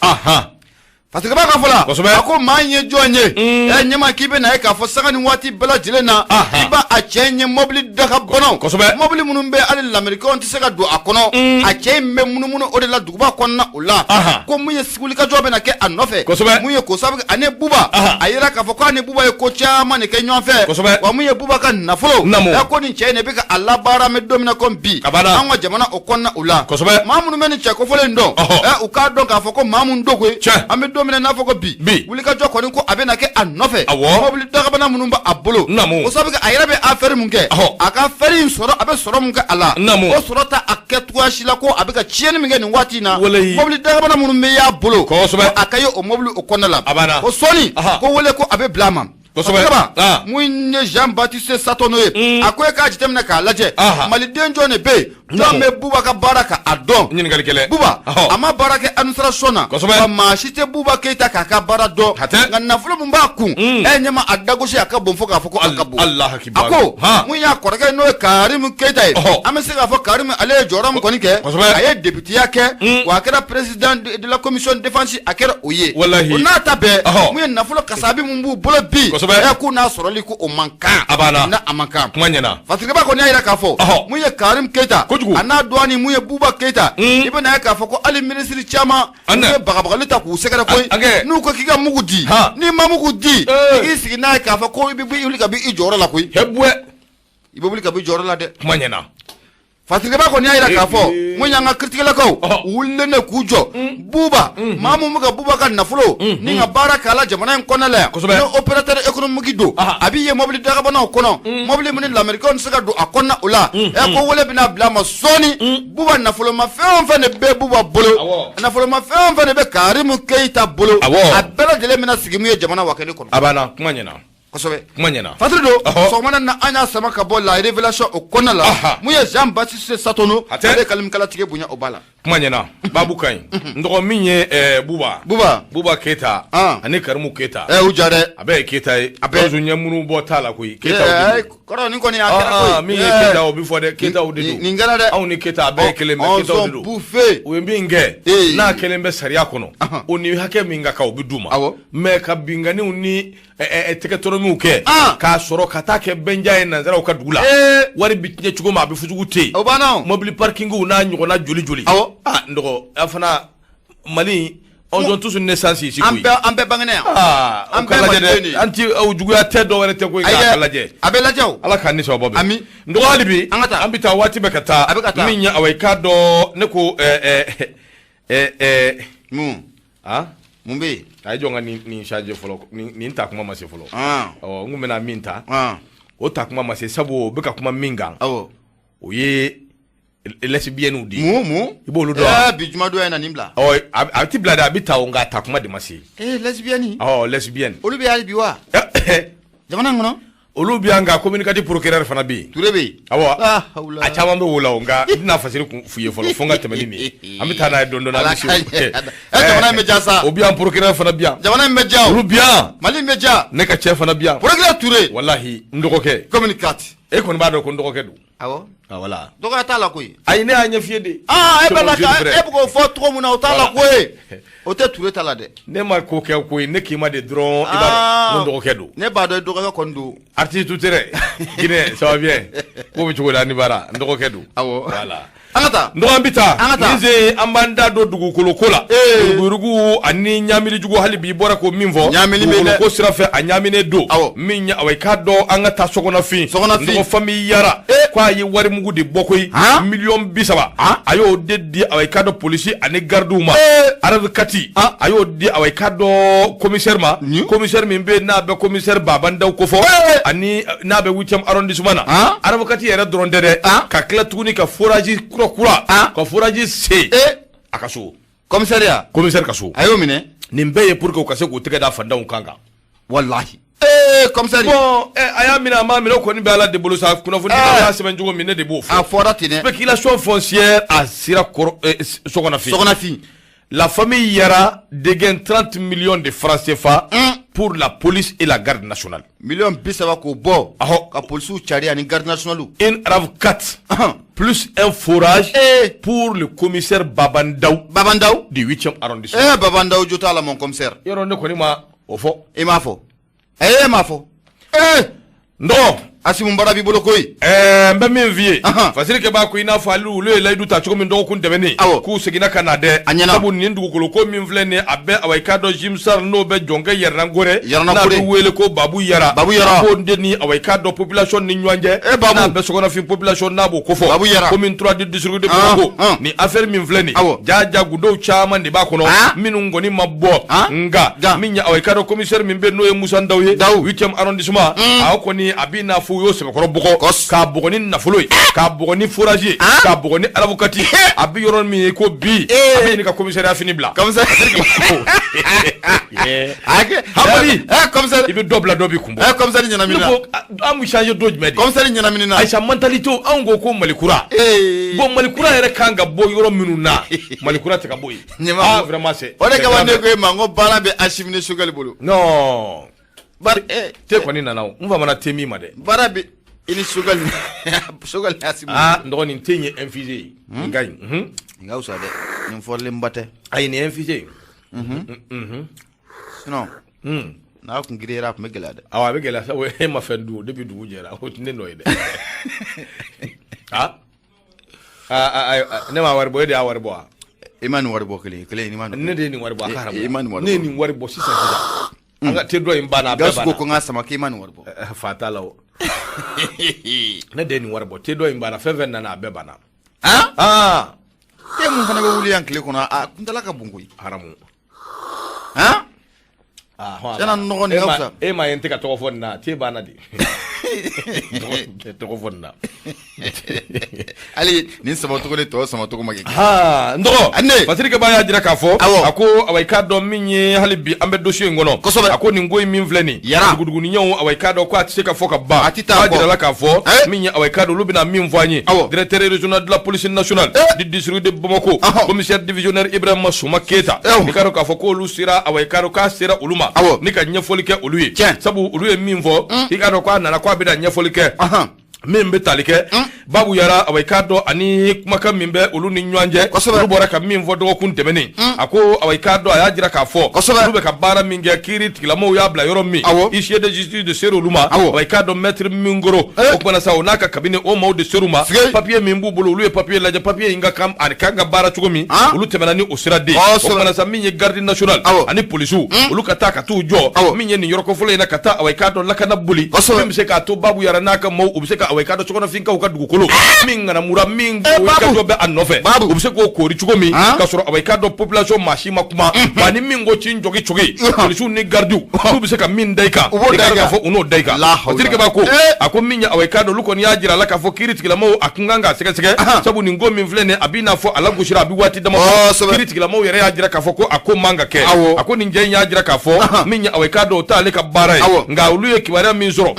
Fasirikɛba ka fɔ la.
Kosɛbɛ.
A ko maa in ye jɔn ye? Ɛ, ɲɛma, k'i bɛ na ye k'a fɔ sanga ni waati bɛɛ lajɛlen na. I b'a a cɛ in ye mobili dakabanaw.
Kosɛbɛ.
Mobili minnu bɛ hali lamɛrikɛnw tɛ se ka don a kɔnɔ. A cɛ in bɛ munumunu o de la duguba kɔnɔna o la. Ko mun ye wulikajɔ bɛna kɛ a nɔfɛ.
Kosɛbɛ.
Mun ye ko sabu ani Buba. A yira k'a fɔ k'a ni Buba ye ko caman de kɛ ɲɔgɔn fɛ.
Kosɛbɛ.
Wa mun ye Buba ka nafolo.
Naamu.
Ɛ, ko nin cɛ in de bɛ ka a labaara an bɛ don min na komi bi.
A banna.
An ka jamana o kɔnɔna o la.
Kosɛbɛ.
Maa minnu bɛ nin cɛ kofɔlen in dɔn. Ɛ, u k'a dɔn k'a fɔ ko maa mun don koyi.
Tiɲɛ.
An bɛ don min na n'a fɔ ko bi.
Bi.
Wulikajɔ kɔni ko a bɛna kɛ a nɔfɛ.
Awɔ.
Mobili dakabana minnu b'a bolo.
Naamu.
O sabu kɛ a yɛrɛ bɛ affaire mun kɛ. A ka affaire in sɔrɔ, a bɛ sɔrɔ mun kɛ a la.
Naamu.
O sɔrɔ ta a kɛ cogoya si la ko a bɛ ka tiɲɛni min kɛ nin waati in na.
Walayi.
Mobili dakabana minnu bɛ y'a bolo.
Kosɛbɛ.
A ka ye o mobili o kɔnɔna la.
A banna.
Ko sɔɔni.
Ko
wele ko a bɛ bila a ma. Kosɛbɛ, mun ye Jean Baptiste Satono ye, a ko e k'a jateminɛ k'a lajɛ, maliden jɔn de bɛ yen, jɔn bɛ Buba ka baara ka a dɔn?
Ɲininkali kɛlɛ.
Buba a ma baara kɛ administration na, wa maa si tɛ Buba Keyita k'a ka baara dɔn, nka nafolo min b'a kun, e ɲɛ ma a dagosi, a ka bon fo k'a fɔ ko a ka bon. A ko mun y'a kɔrɔkɛ, n'o ye Karimu Keyita ye, an bɛ se k'a fɔ Karimu, ale ye jɔyɔrɔ min kɔni kɛ, a ye députéya kɛ, wa a kɛra président de la commission défense, a kɛra o ye. O n'a ta bɛɛ, mun ye nafolo kasabi min b'u bolo bi, k'u n'a sɔrɔli ko o man kan.
A banna.
N'a a man kan.
Kuma ɲɛna.
Fasirikɛba kɔni y'a jira k'a fɔ mun ye Karimu Keyita,
kojugu,
a n'a dɔgɔnin mun ye Buba Keyita, i bɛna ye k'a fɔ ko hali minisiri caman ye bagabagali ta k'u sɛgɛrɛ koyi. N'u ko k'i ka mugu di, n'i ma mugu di, i k'i sigi n'a ye k'a fɔ ko i bɛ wuli ka bɔ i jɔyɔrɔ la koyi. I bɛ wuli ka bɔ i jɔyɔrɔ la dɛ.
Kuma ɲɛna.
Fasirikɛba kɔni y'a jira k'a fɔ mun y'an ka kiritigɛlakaw, u wulilen de k'u jɔ Buba, maa min bɛ ka Buba ka nafolo ni ka baara k'a la jamana in kɔnɔna la yan, n'o opérateur économique don, a b'i ye mobili dagabanaw kɔnɔ, mobili min ni lamɛrikɛnw tɛ se ka don a kɔnɔna o la, ɛ ko wele bɛna bila a ma sɔɔni. Buba nafolomafɛn o fɛn de bɛ Buba bolo, nafolomafɛn o fɛn de bɛ Karimu Keyita bolo, a bɛɛ lajɛlen bɛna sigi mun ye jamana wa kelen kɔnɔ.
A banna, kuma ɲɛna.
Kosɛbɛ.
Kuma ɲɛna.
Fasiri don, sɔgɔmada na an y'a sama ka bɔ La Révélation o kɔnɔna la, mun ye Jean Baptiste Satono, ale kalimikalatigi bonya o b'a la.
Kuma ɲɛna, baabu ka ɲi. N dɔgɔ, min ye Buba
Buba
Buba Keyita ani Karimu Keyita.
U ja dɛ.
A bɛɛ ye Keyita ye.
A bɛɛ
ɲɛ minnu bɔ t'a la koyi, Keyita.
Kɔrɔ nin kɔni a kɛra koyi.
Min ye Keyita, o bɛ fɔ dɛ, Keyitaw de don.
Nin kɛra dɛ.
Anw ni Keyita a bɛɛ ye kelen, mais Keyitaw de don.
Bufe.
U ye min kɛ, n'a kɛlen bɛ sariya kɔnɔ, o ni hakɛ min ka kan, o bɛ d'u ma. Mais ka binkanniw ni tɛgɛtɔrɔmiw kɛ k'a sɔrɔ ka taa kɛ bɛnja ye nanzaraw ka dugu la, wari bɛ tiɲɛ cogo min, a bɛ fujugu tɛ yen.
O banna.
Mobili parkingw n'a ɲɔgɔnna joli joli. N dɔgɔ, a fana Mali, on ont tous une naissance ici.
An bɛɛ, an bɛɛ bangena yan.
An bɛɛ lajɛ dɛ, an ti juguya tɛ, dɔw wɛrɛ tɛ koyi, k'a lajɛ.
A bɛ lajɛ o.
Ala k'an ni sababa bɛn.
Ami.
N dɔgɔ, hali bi
an ka taa.
An bɛ taa, waati bɛ ka taa.
A bɛ ka taa.
Min ye, awa, i k'a dɔn ne ko
Mun?
Ah.
Mun bɛ yen?
A ye jɔn ka nin charger fɔlɔ, nin ta kuma ma se fɔlɔ. Ɔ, n kun bɛna min ta, o ta kuma ma se, sabu o bɛ ka kuma min kan, o ye lesbiennes de ye.
Mun mun?
I b'olu dɔn wa?
Bi jumadon in na nin bila.
Ɔ, a ti bila dɛ, a bɛ ta o, nka a ta kuma de ma se.
Ee, lesbienne.
Ɔ, lesbienne.
Olu bɛ hali bi wa? Jamana in kɔnɔ?
Olu bɛ yan, nka communicatif procureur fana bɛ yen.
Ture bɛ yen.
Awɔ, a caman bɛ wo la o, nka n tɛna fasiri kun f'u ye fɔlɔ, fo n ka tɛmɛ ni nin ye. An bɛ taa n'a ye dɔɔnin dɔɔnin, an bɛ se
o. Jamana in bɛ diya sa.
O bɛ yan, procureur fana bɛ yan.
Jamana in bɛ diya o.
Olu bɛ yan.
Mali in bɛ diya.
Ne ka cɛ fana bɛ yan.
Procureur Ture.
Walahi, n dɔgɔkɛ.
Communicate.
E kɔni b'a dɔn ko n dɔgɔkɛ don.
Awɔ.
Voilà.
Dɔgɔya t'a la koyi.
Ayi, ne y'a ɲɛf'i ye de.
Aa, e bɛ la ka e bɛ k'o fɔ cogo min na, o t'a la koyi. O tɛ Ture ta la dɛ.
Ne ma ko kɛ koyi, ne k'i ma de dɔrɔn, i b'a dɔn ko n dɔgɔkɛ don.
Ne b'a dɔn i dɔgɔkɛ kɔni don.
Artiste tout-terrain Guinée, ça va bien? Ko bɛ cogo di? Ani baara, n dɔgɔkɛ don.
Awɔ.
Voilà.
An ka taa.
N dɔgɔ, an bɛ taa.
An ka taa.
Nin sen an b'an da don dugukolo ko la. Yuruguyurugu ani ɲamili jugu, hali bi i bɔra k'o min fɔ.
Ɲamili bɛ dɛ.
Dugukolo ko sira fɛ, a ɲaminen don.
Awɔ.
Min ye, awa, i k'a dɔn an ka taa Sɔgɔnafin.
Sɔgɔnafin.
N dɔgɔ, famille Yara. K'a ye warimugu de bɔ koyi. 30 miliyɔn. A y'o de di, awa, i k'a dɔn, polisi ani gardiw ma. RAV4, a y'o di, awa, i k'a dɔn, commissaire ma. Commissaire min bɛ yen n'a bɛ commissaire Baba Ndaw kofɔ. Ani n'a bɛ 8e arrondissement na. RAV4 yɛrɛ dɔrɔn tɛ dɛ. Ka tila tuguni ka forage kura kura. Ka forage sen a ka so.
Commissariat.
Commissaire ka so.
A y'o minɛ.
Nin bɛɛ ye pour que u ka se k'u tɛgɛ da fantanw kan kan.
Walahi. Ee, commissaire.
Bon, a y'a minɛ, a m'a minɛ, o kɔni bɛ Ala de bolo sa. Kunnafoni y'a sɛbɛn cogo min, ne de b'o fɔ.
A fɔra ten dɛ.
Spéculation foncière a sira kɔrɔ Sɔgɔnafin.
Sɔgɔnafin.
La famille Yara dégaine 30 millions de francs CFA pour la police et la garde nationale.
30 miliyɔn k'o bɔ.
Ahɔ.
Ka polisiw cari ani garde nationale.
Une RAV4 plus un forage pour le commissaire Baba Ndaw
Baba Ndaw
du 8e arrondissement.
Eh, Baba Ndaw jo t'a la, mon commissaire.
Yɔrɔ ne kɔni ma o fɔ.
E m'a fɔ. E m'a fɔ. Eh!
N dɔgɔ.
Asimu baara b'i bolo koyi.
Ɛɛ, n bɛ min f'i ye, Fasirikɛ b'a ko i n'a fɔ hali olu ye layidu ta cogo min dɔgɔkun tɛmɛnen, k'u seginna ka na dɛ.
A ɲɛna.
Sabu nin dugukolo ko min filɛ nin ye, a bɛ, awa, i k'a dɔn, Jimsar n'o bɛ jɔnkɛ Yɛrɛnagore,
Yɛrɛnagore,
n'a bɛ wele ko Babu Yara.
Babu Yara.
K'o de ni, awa, i k'a dɔn, population ni ɲɔgɔn cɛ.
E Babu.
N'a bɛ Sɔgɔnafin population n'a b'o kofɔ.
Babu Yara.
Commune 3 du district de Bamako. Nin affaire min filɛ nin ye, jaa gundow caman de b'a kɔnɔ minnu kɔni ma bɔ, nka min ye, awa, i k'a dɔn, commissaire min bɛ yen n'o ye Musa Ndaw ye, 8e arrondissement, a kɔni a b'i n'a fɔ fɔ u y'o sɛbɛkɔrɔ bugɔ k'a bugɔ ni nafolo ye, k'a bugɔ ni forage ye, k'a bugɔ ni aravukati. A bɛ yɔrɔ min ye ko bi, a bɛ ɲini ka commissariat fini bila. Hamadi,
commissaire,
i bɛ dɔ bila, dɔ b'i kun
bɔ. Commissaire ɲɛnaminina.
An bɛ changer don jumɛn de?
Commissaire ɲɛnaminina.
Ayisa, mentalité, anw ko ko Mali kura. Bon, Mali kura yɛrɛ kan ka bɔ yɔrɔ minnu na, Mali kura tɛ ka bɔ yen. Ah, vraiment, c'est
O de kama ne ko e ma n ko baara bɛ Asimi ni Choguel bolo.
Non. Bari te kɔni nana o, n famana te min ma dɛ.
Baara bɛ i ni Choguel, Choguel ni Asimi.
Ah, n dɔgɔnin, te in ye infusé ye. Nin ka ɲi.
Nin ka fisa dɛ, nin fɔrilenba tɛ.
Ayi, nin ye infusé ye.
Sinon n'a kun giriyara, a kun bɛ gɛlɛya dɛ.
Awɔ, a bɛ gɛlɛya sabu e ma fɛn dun depuis dugu jɛra, o tɛ ne nɔ ye dɛ. Ah, ne ma wari bɔ, e de y'a wari bɔ wa?
I ma nin wari bɔ kelen kelen, i ma.
Ne de ye nin wari bɔ, a ka haramu.
I ma nin wari
bɔ. Ne ye nin wari bɔ sisan sisan. An ka te dɔ in banna, a bɛɛ
banna. Gawusu ko n ka sama k'i ma nin wari bɔ.
Fa t'a la o. Ne de ye nin wari bɔ, te dɔ in banna, fɛn fɛn nana, a bɛɛ banna.
Ah, te mun fana bɛ wuli yan tile kɔnɔ, a kuntala ka bon koyi.
Haramu.
Han, tiɲɛna, nɔgɔ nin ka fisa.
E ma ye, n tɛ ka tɔgɔ fɔ nin na, te banna de. Tɔgɔ fɔ nin na.
Hali nin samacogo ni tɔw samacogo ma kɛ.
Haa, n dɔgɔ.
Ne.
Fasirikɛba y'a jira k'a fɔ. A ko awa, i k'a dɔn min ye, hali bi an bɛ dossier in kɔnɔ.
Kosɛbɛ.
A ko nin ko in min filɛ nin.
Yara.
Duguduguniɲɛw, awa, i k'a dɔn ko a tɛ se ka fɔ ka ban.
A tɛ taa
kɔ. A jirala k'a fɔ. Min ye, awa, i k'a dɔn olu bɛna min fɔ an ye. Directeur régional de la police nationale du district de Bamako. Commissaire divisionnaire Ibrahima Soma Keyita. I k'a dɔn k'a fɔ k'olu sera, awa, i k'a dɔn k'a sera olu ma. Ni ka ɲɛfɔli kɛ olu ye. Sabu olu ye min fɔ, i k'a dɔn k'a nana k'a bɛna ɲɛfɔli kɛ. Min bɛ tali kɛ Babu Yara, awa, i k'a dɔn ani kumakan min bɛ olu ni ɲɔgɔn cɛ, olu bɔra ka min fɔ dɔgɔkun tɛmɛnen. A ko awa, i k'a dɔn a y'a jira k'a fɔ olu bɛ ka baara min kɛ, kiiri tigilamɔgɔw y'a bila yɔrɔ min, huissier de justice de ser'olu ma. Awa, i k'a dɔn maître Minkoro, o kumana sa, o n'a ka kabini, o maaw de ser'u ma. Papier min b'u bolo, olu ye papier lajɛ, papier in ka kan, a kan ka baara cogo min, olu tɛmɛna ni o sira de ye. O kumana sa, min ye garde nationale ani polisiw, olu ka taa ka t'u jɔ min ye nin yɔrɔ kofɔlen in na, ka taa, awa, i k'a dɔn lakana boli min bɛ se k'a to Babu Yara n'a ka maaw, u bɛ se ka, awa, i k'a dɔn sokɔnɔfinkaw ka dugukolo min ŋanamura, min wulikajɔ bɛ a nɔfɛ, u bɛ se k'o koori cogo min ka sɔrɔ, awa, i k'a dɔn population maa si ma kuma wa ni min ko ci jɔgi cogi, polisiw ni gardiw, olu bɛ se ka min da i kan, i k'a dɔn k'a fɔ u n'o da i kan. Fasirikɛba ko, a ko min ye, awa, i k'a dɔn olu kɔni y'a jira a la k'a fɔ kiiri tigilamɔgɔw a kun kan k'a sɛgɛsɛgɛ, sabu nin ko min filɛ nin ye, a b'i n'a fɔ a lagosira, a bɛ waati dama bɔ. Kiiri tigilamɔgɔw yɛrɛ y'a jira k'a fɔ ko a ko man ka kɛ. A ko nin cɛ in y'a jira k'a fɔ min ye, awa, i k'a dɔn o t'ale ka baara ye, nka olu ye kibaruya min sɔrɔ,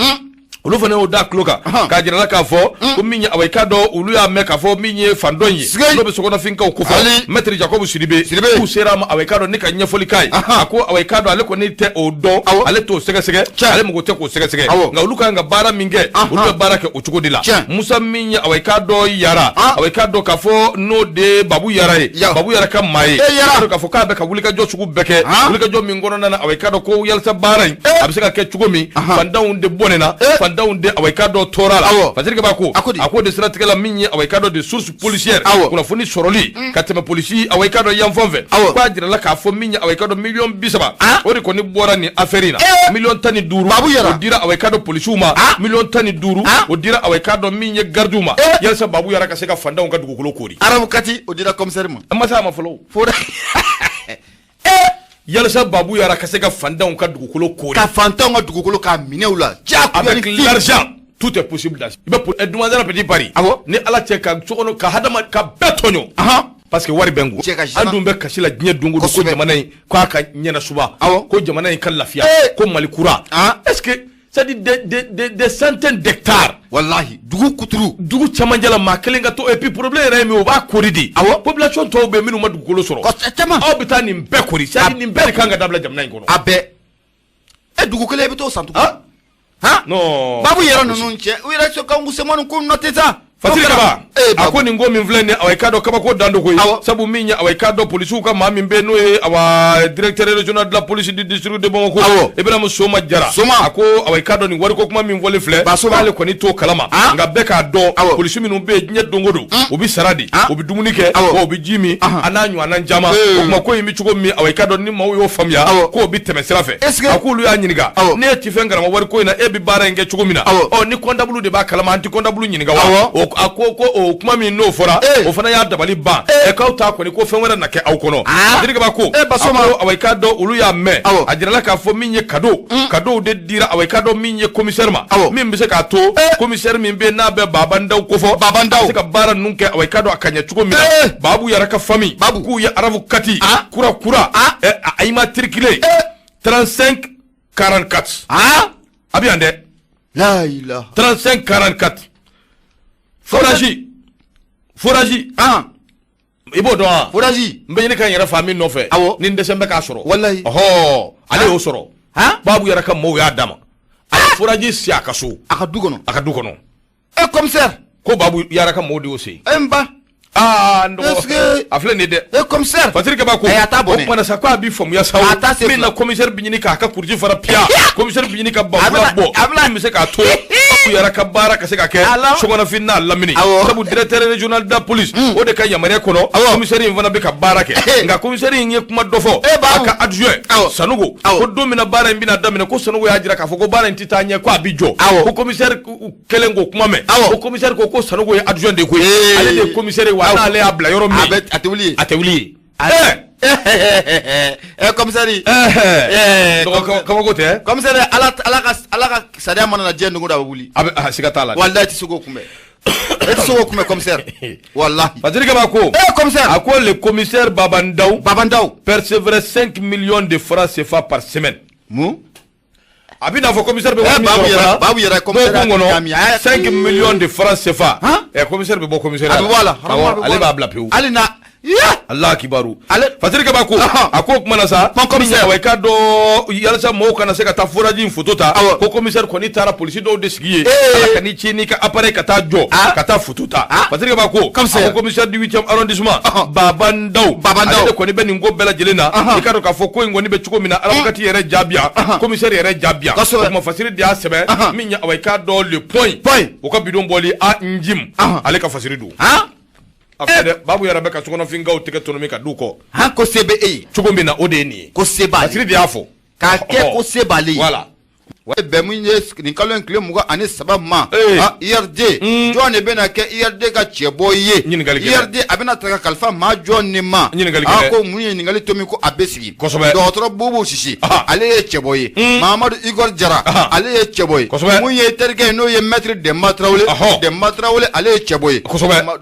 olu fana y'o da tulo kan k'a jira la k'a fɔ ko min ye, awa, i k'a dɔn olu y'a mɛn k'a fɔ min ye fan dɔ in ye, n'o bɛ sokɔnɔfinkaw kofɔ, maître Jacob Sidibe, k'u sera a ma, awa, i k'a dɔn ni ka ɲɛfɔli k'a ye. A ko awa, i k'a dɔn ale kɔni tɛ o dɔn, ale t'o sɛgɛsɛgɛ, ale mago tɛ k'o sɛgɛsɛgɛ, nka olu kan ka baara min kɛ, olu bɛ baara kɛ o cogo de la. Musa min ye, awa, i k'a dɔn Yara, awa, i k'a dɔn k'a fɔ n'o de Babu Yara ye, Babu Yara ka maa ye, k'a fɔ k'a bɛ ka wulikajɔ sugu bɛɛ kɛ, wulikajɔ min kɔnɔna na, awa, i k'a dɔn ko yalisa baara in a bɛ se ka kɛ cogo min, fantanw de bɔnɛna, fantanw de, awa, i k'a dɔn tɔɔrɔ la. Fasirikɛba ko a ko de siratigɛ la, min ye, awa, i k'a dɔn de source policière, kunnafoni sɔrɔli ka tɛmɛ polisi, awa, i k'a dɔn yanfan fɛ, k'a jirala k'a fɔ min ye, awa, i k'a dɔn miliyɔn 30, o de kɔni bɔra nin affaire in na. Miliyɔn 15, o dira, awa, i k'a dɔn polisiw ma, miliyɔn 15, o dira, awa, i k'a dɔn min ye gardiw ma, yalisa Babu Yara ka se ka fantanw ka dugukolo koori.
Arabu kati, o dira commissaire ma.
An ma se a ma fɔlɔ. Yalisa Babu Yara ka se ka fantanw ka dugukolo koori.
Ka fantanw ka dugukolo k'a minɛ u la.
Avec l'argent, tout est possible dans i bɛ Demoiselle Petit Paris. Ni Ala cɛ, ka so kɔnɔ ka hadama ka bɛɛ tɔɲɔ. Parce que wari bɛ n kun. An dun bɛ kasi la diɲɛ don o don ko jamana in k'a ka ɲɛnasuba. Ko jamana in ka lafiya. Ko Mali kura. Est-ce que, c'est-à-dire des centaines d'hectares.
Walahi, dugu kuturu.
Dugu camancɛ la, maa kelen ka to, et puis problème yɛrɛ ye min ye, o b'a kori de. Population tɔw bɛ minnu ma dugukolo sɔrɔ.
Caman.
Aw bɛ taa nin bɛɛ kori, c'est-à-dire nin bɛɛ de kan ka dabila jamana in kɔnɔ.
A bɛɛ. E, dugu kelen, i bɛ t'o san tuguni. Han.
Non.
Babu yɛrɛ ninnu cɛ, u yɛrɛ sɔn kan semani ko nɔ tɛ sa.
Fasiri Kaba, a ko nin ko min filɛ nin, awa, i k'a dɔn kabako dan dogo ye, sabu min ye, awa, i k'a dɔn polisiw ka maa min bɛ yen, n'o ye, awa, directeur régional de la police du district de Bamako, Ibrahima Soma Jara, a ko, awa, i k'a dɔn nin wariko kuma min fɔlen filɛ, k'ale kɔni t'o kalama, nka bɛɛ k'a dɔn polisi minnu bɛ yen, diɲɛ don o don u bɛ sara di, u bɛ dumuni kɛ, wa u bɛ ji min, a n'a ɲɔgɔnna caman. O tuma ko in bɛ cogo min, awa, i k'a dɔn ni maaw y'o faamuya, k'o bɛ tɛmɛ sira fɛ. A k'olu y'a ɲininka, ne ye ti fɛn kalama wariko in na, e bɛ baara in kɛ cogo min na, ɔ ni comptable de b'a kalama, an tɛ comptable ɲininka wa? O A ko ko o kuma min n'o fɔra, o fana y'a dabali ban. Ɛ, k'aw ta kɔni ko fɛn wɛrɛ na kɛ aw kɔnɔ. Fasiri Kaba ko,
Basoma.
A ko awa, i k'a dɔn, olu y'a mɛn. A jirala k'a fɔ min ye cadeau, cadeau de dira, awa, i k'a dɔn, min ye commissaire ma, min bɛ se k'a to commissaire min bɛ yen n'a bɛ Baba Ndaw kofɔ,
Baba Ndaw
a bɛ se ka baara ninnu kɛ, awa, i k'a dɔn, a ka ɲɛ cogo min na. Babu yɛrɛ ka famille,
Babu.
K'u ye RAV4 kura kura, a immatriculé 35 44. A bɛ yan dɛ.
La ilaha.
35 44, forage, forage. I b'o dɔn wa?
Forage.
N bɛ ɲini ka n yɛrɛ fa min nɔfɛ. Ni n dɛsɛ bɛ k'a sɔrɔ.
Walayi.
Ɔhɔ, ale y'o sɔrɔ. Babu yɛrɛ ka mɔɔw y'a d'a ma, a ye forage si a ka so.
A ka du kɔnɔ.
A ka du kɔnɔ.
E, commissaire.
Ko Babu yɛrɛ ka mɔɔw de y'o sen.
E, n ba.
Aa, n
Est-ce
dɔgɔ
que
a filɛ nin ye dɛ.
E, commissaire.
Fasiri Kaba ko
A t'a bɔ
o
dɛ.
kumana sa, ko a bi faamuya sa.
A t'a se
min na
fila.
Commissaire bi ɲini k'a ka kuruji fara piya, commissaire bi ɲini ka banfula
A bɛna-
bɔ
a bɛna-
min bɛ se k'a to Babu yɛrɛ ka baara ka se ka kɛ
Alors?
sokɔnɔfin n'a lamini. Sabu directeur régional de la police, o de ka yamaruya kɔnɔ, commissaire in fana bɛ ka baara kɛ. Nka commissaire in ye kuma dɔ fɔ
Eh, Babu.
a ka adjoint Sanogo, ko don min na baara in bɛna daminɛ, ko Sanogo y'a jira k'a fɔ ko baara in tɛ taa ɲɛ, ko a bi jɔ. Ko commissaire kɛlen k'o kuma mɛn, ko commissaire ko ko Sanogo ye adjoint de koyi, ale de ye commissaire ye, wa n'ale y'a bila yɔrɔ min
A bɛ, a tɛ wuli yen.
A tɛ wuli yen.
Ɛ, commissaire.
Dɔgɔ, kabako tɛ.
Commissaire, Ala ka sariya mana na diɲɛ don o don, a bɛ wuli.
A bɛ, a siga t'a la.
Walahi, i tɛ se k'o kunbɛn, e tɛ se k'o kunbɛn, commissaire, walahi.
Fasiri Kaba ko
Eh, commissaire.
A ko le commissaire Baba Ndaw
Baba Ndaw
percevrait 5 millions de francs CFA par semaine.
Mun?
A bɛ n'a fɔ commissaire bɛ
Eh,
wari min
Babu
sɔrɔ
yɛrɛ-
fana,
Babu yɛrɛ commissaire
dɔgɔkun
y'a
kɔnɔ,
kami, a
5 millions de francs CFA.
Han?
Ɛ, commissaire bɛ bɔ commissariat.
A bɛ bɔ a la.
Awɔ, ale b'a bila pewu.
Hali na ya.
Allah kibaru.
Ale-
Fasiri Kaba ko a ko o kuma na sa,
Ko commissaire.
wa i k'a dɔn, yalasa mɔgɔw kana se ka taa forage in photo ta, ko commissaire kɔni taara polisi dɔw de sigi yen, ala ka n'i ci n'i ka appareil ka taa jɔ ka taa photo ta. Fasiri Kaba ko
Commissaire.
a ko commissaire du 8e arrondissement Baba Ndaw,
Baba Ndaw.
ale de kɔni bɛ nin ko bɛɛ lajɛlen na. I k'a dɔn k'a fɔ ko in kɔni bɛ cogo min na, RAV4 yɛrɛ jaabiya, commissaire yɛrɛ jaabiya. O tuma Fasiri de y'a sɛbɛn min ye, awa, i k'a dɔn, le point
Point.
o ka bidon bɔli a njim, ale ka Fasiri don. A filɛ dɛ, Babu yɛrɛ bɛ ka sokɔnɔfinkaw tigɛ tɔnɔmi ka d'u kɔ.
Han, ko se bɛ e ye.
Cogo min na, o de ye nin ye.
Ko se b'ale.
Fasiri de y'a fɔ.
K'a kɛ ko se b'ale ye.
Voilà.
Bɛn mun ye nin kalo in tile 23 ma, IRD, jɔn de bɛna kɛ IRD ka cɛbɔ ye?
Ɲininkali kɛ.
IRD a bɛna ta ka kalifa maa jɔn de ma?
Ɲininkali kɛ.
Ko mun ye ɲininkali to min ko a bɛ sigi. Dɔgɔtɔrɔ Bubu Sisi, ale ye cɛbɔ ye. Mahamadu Igor Jara, ale ye cɛbɔ ye. Mun ye terikɛ ye, n'o ye maître Denba Tarawele, Denba Tarawele, ale ye cɛbɔ ye.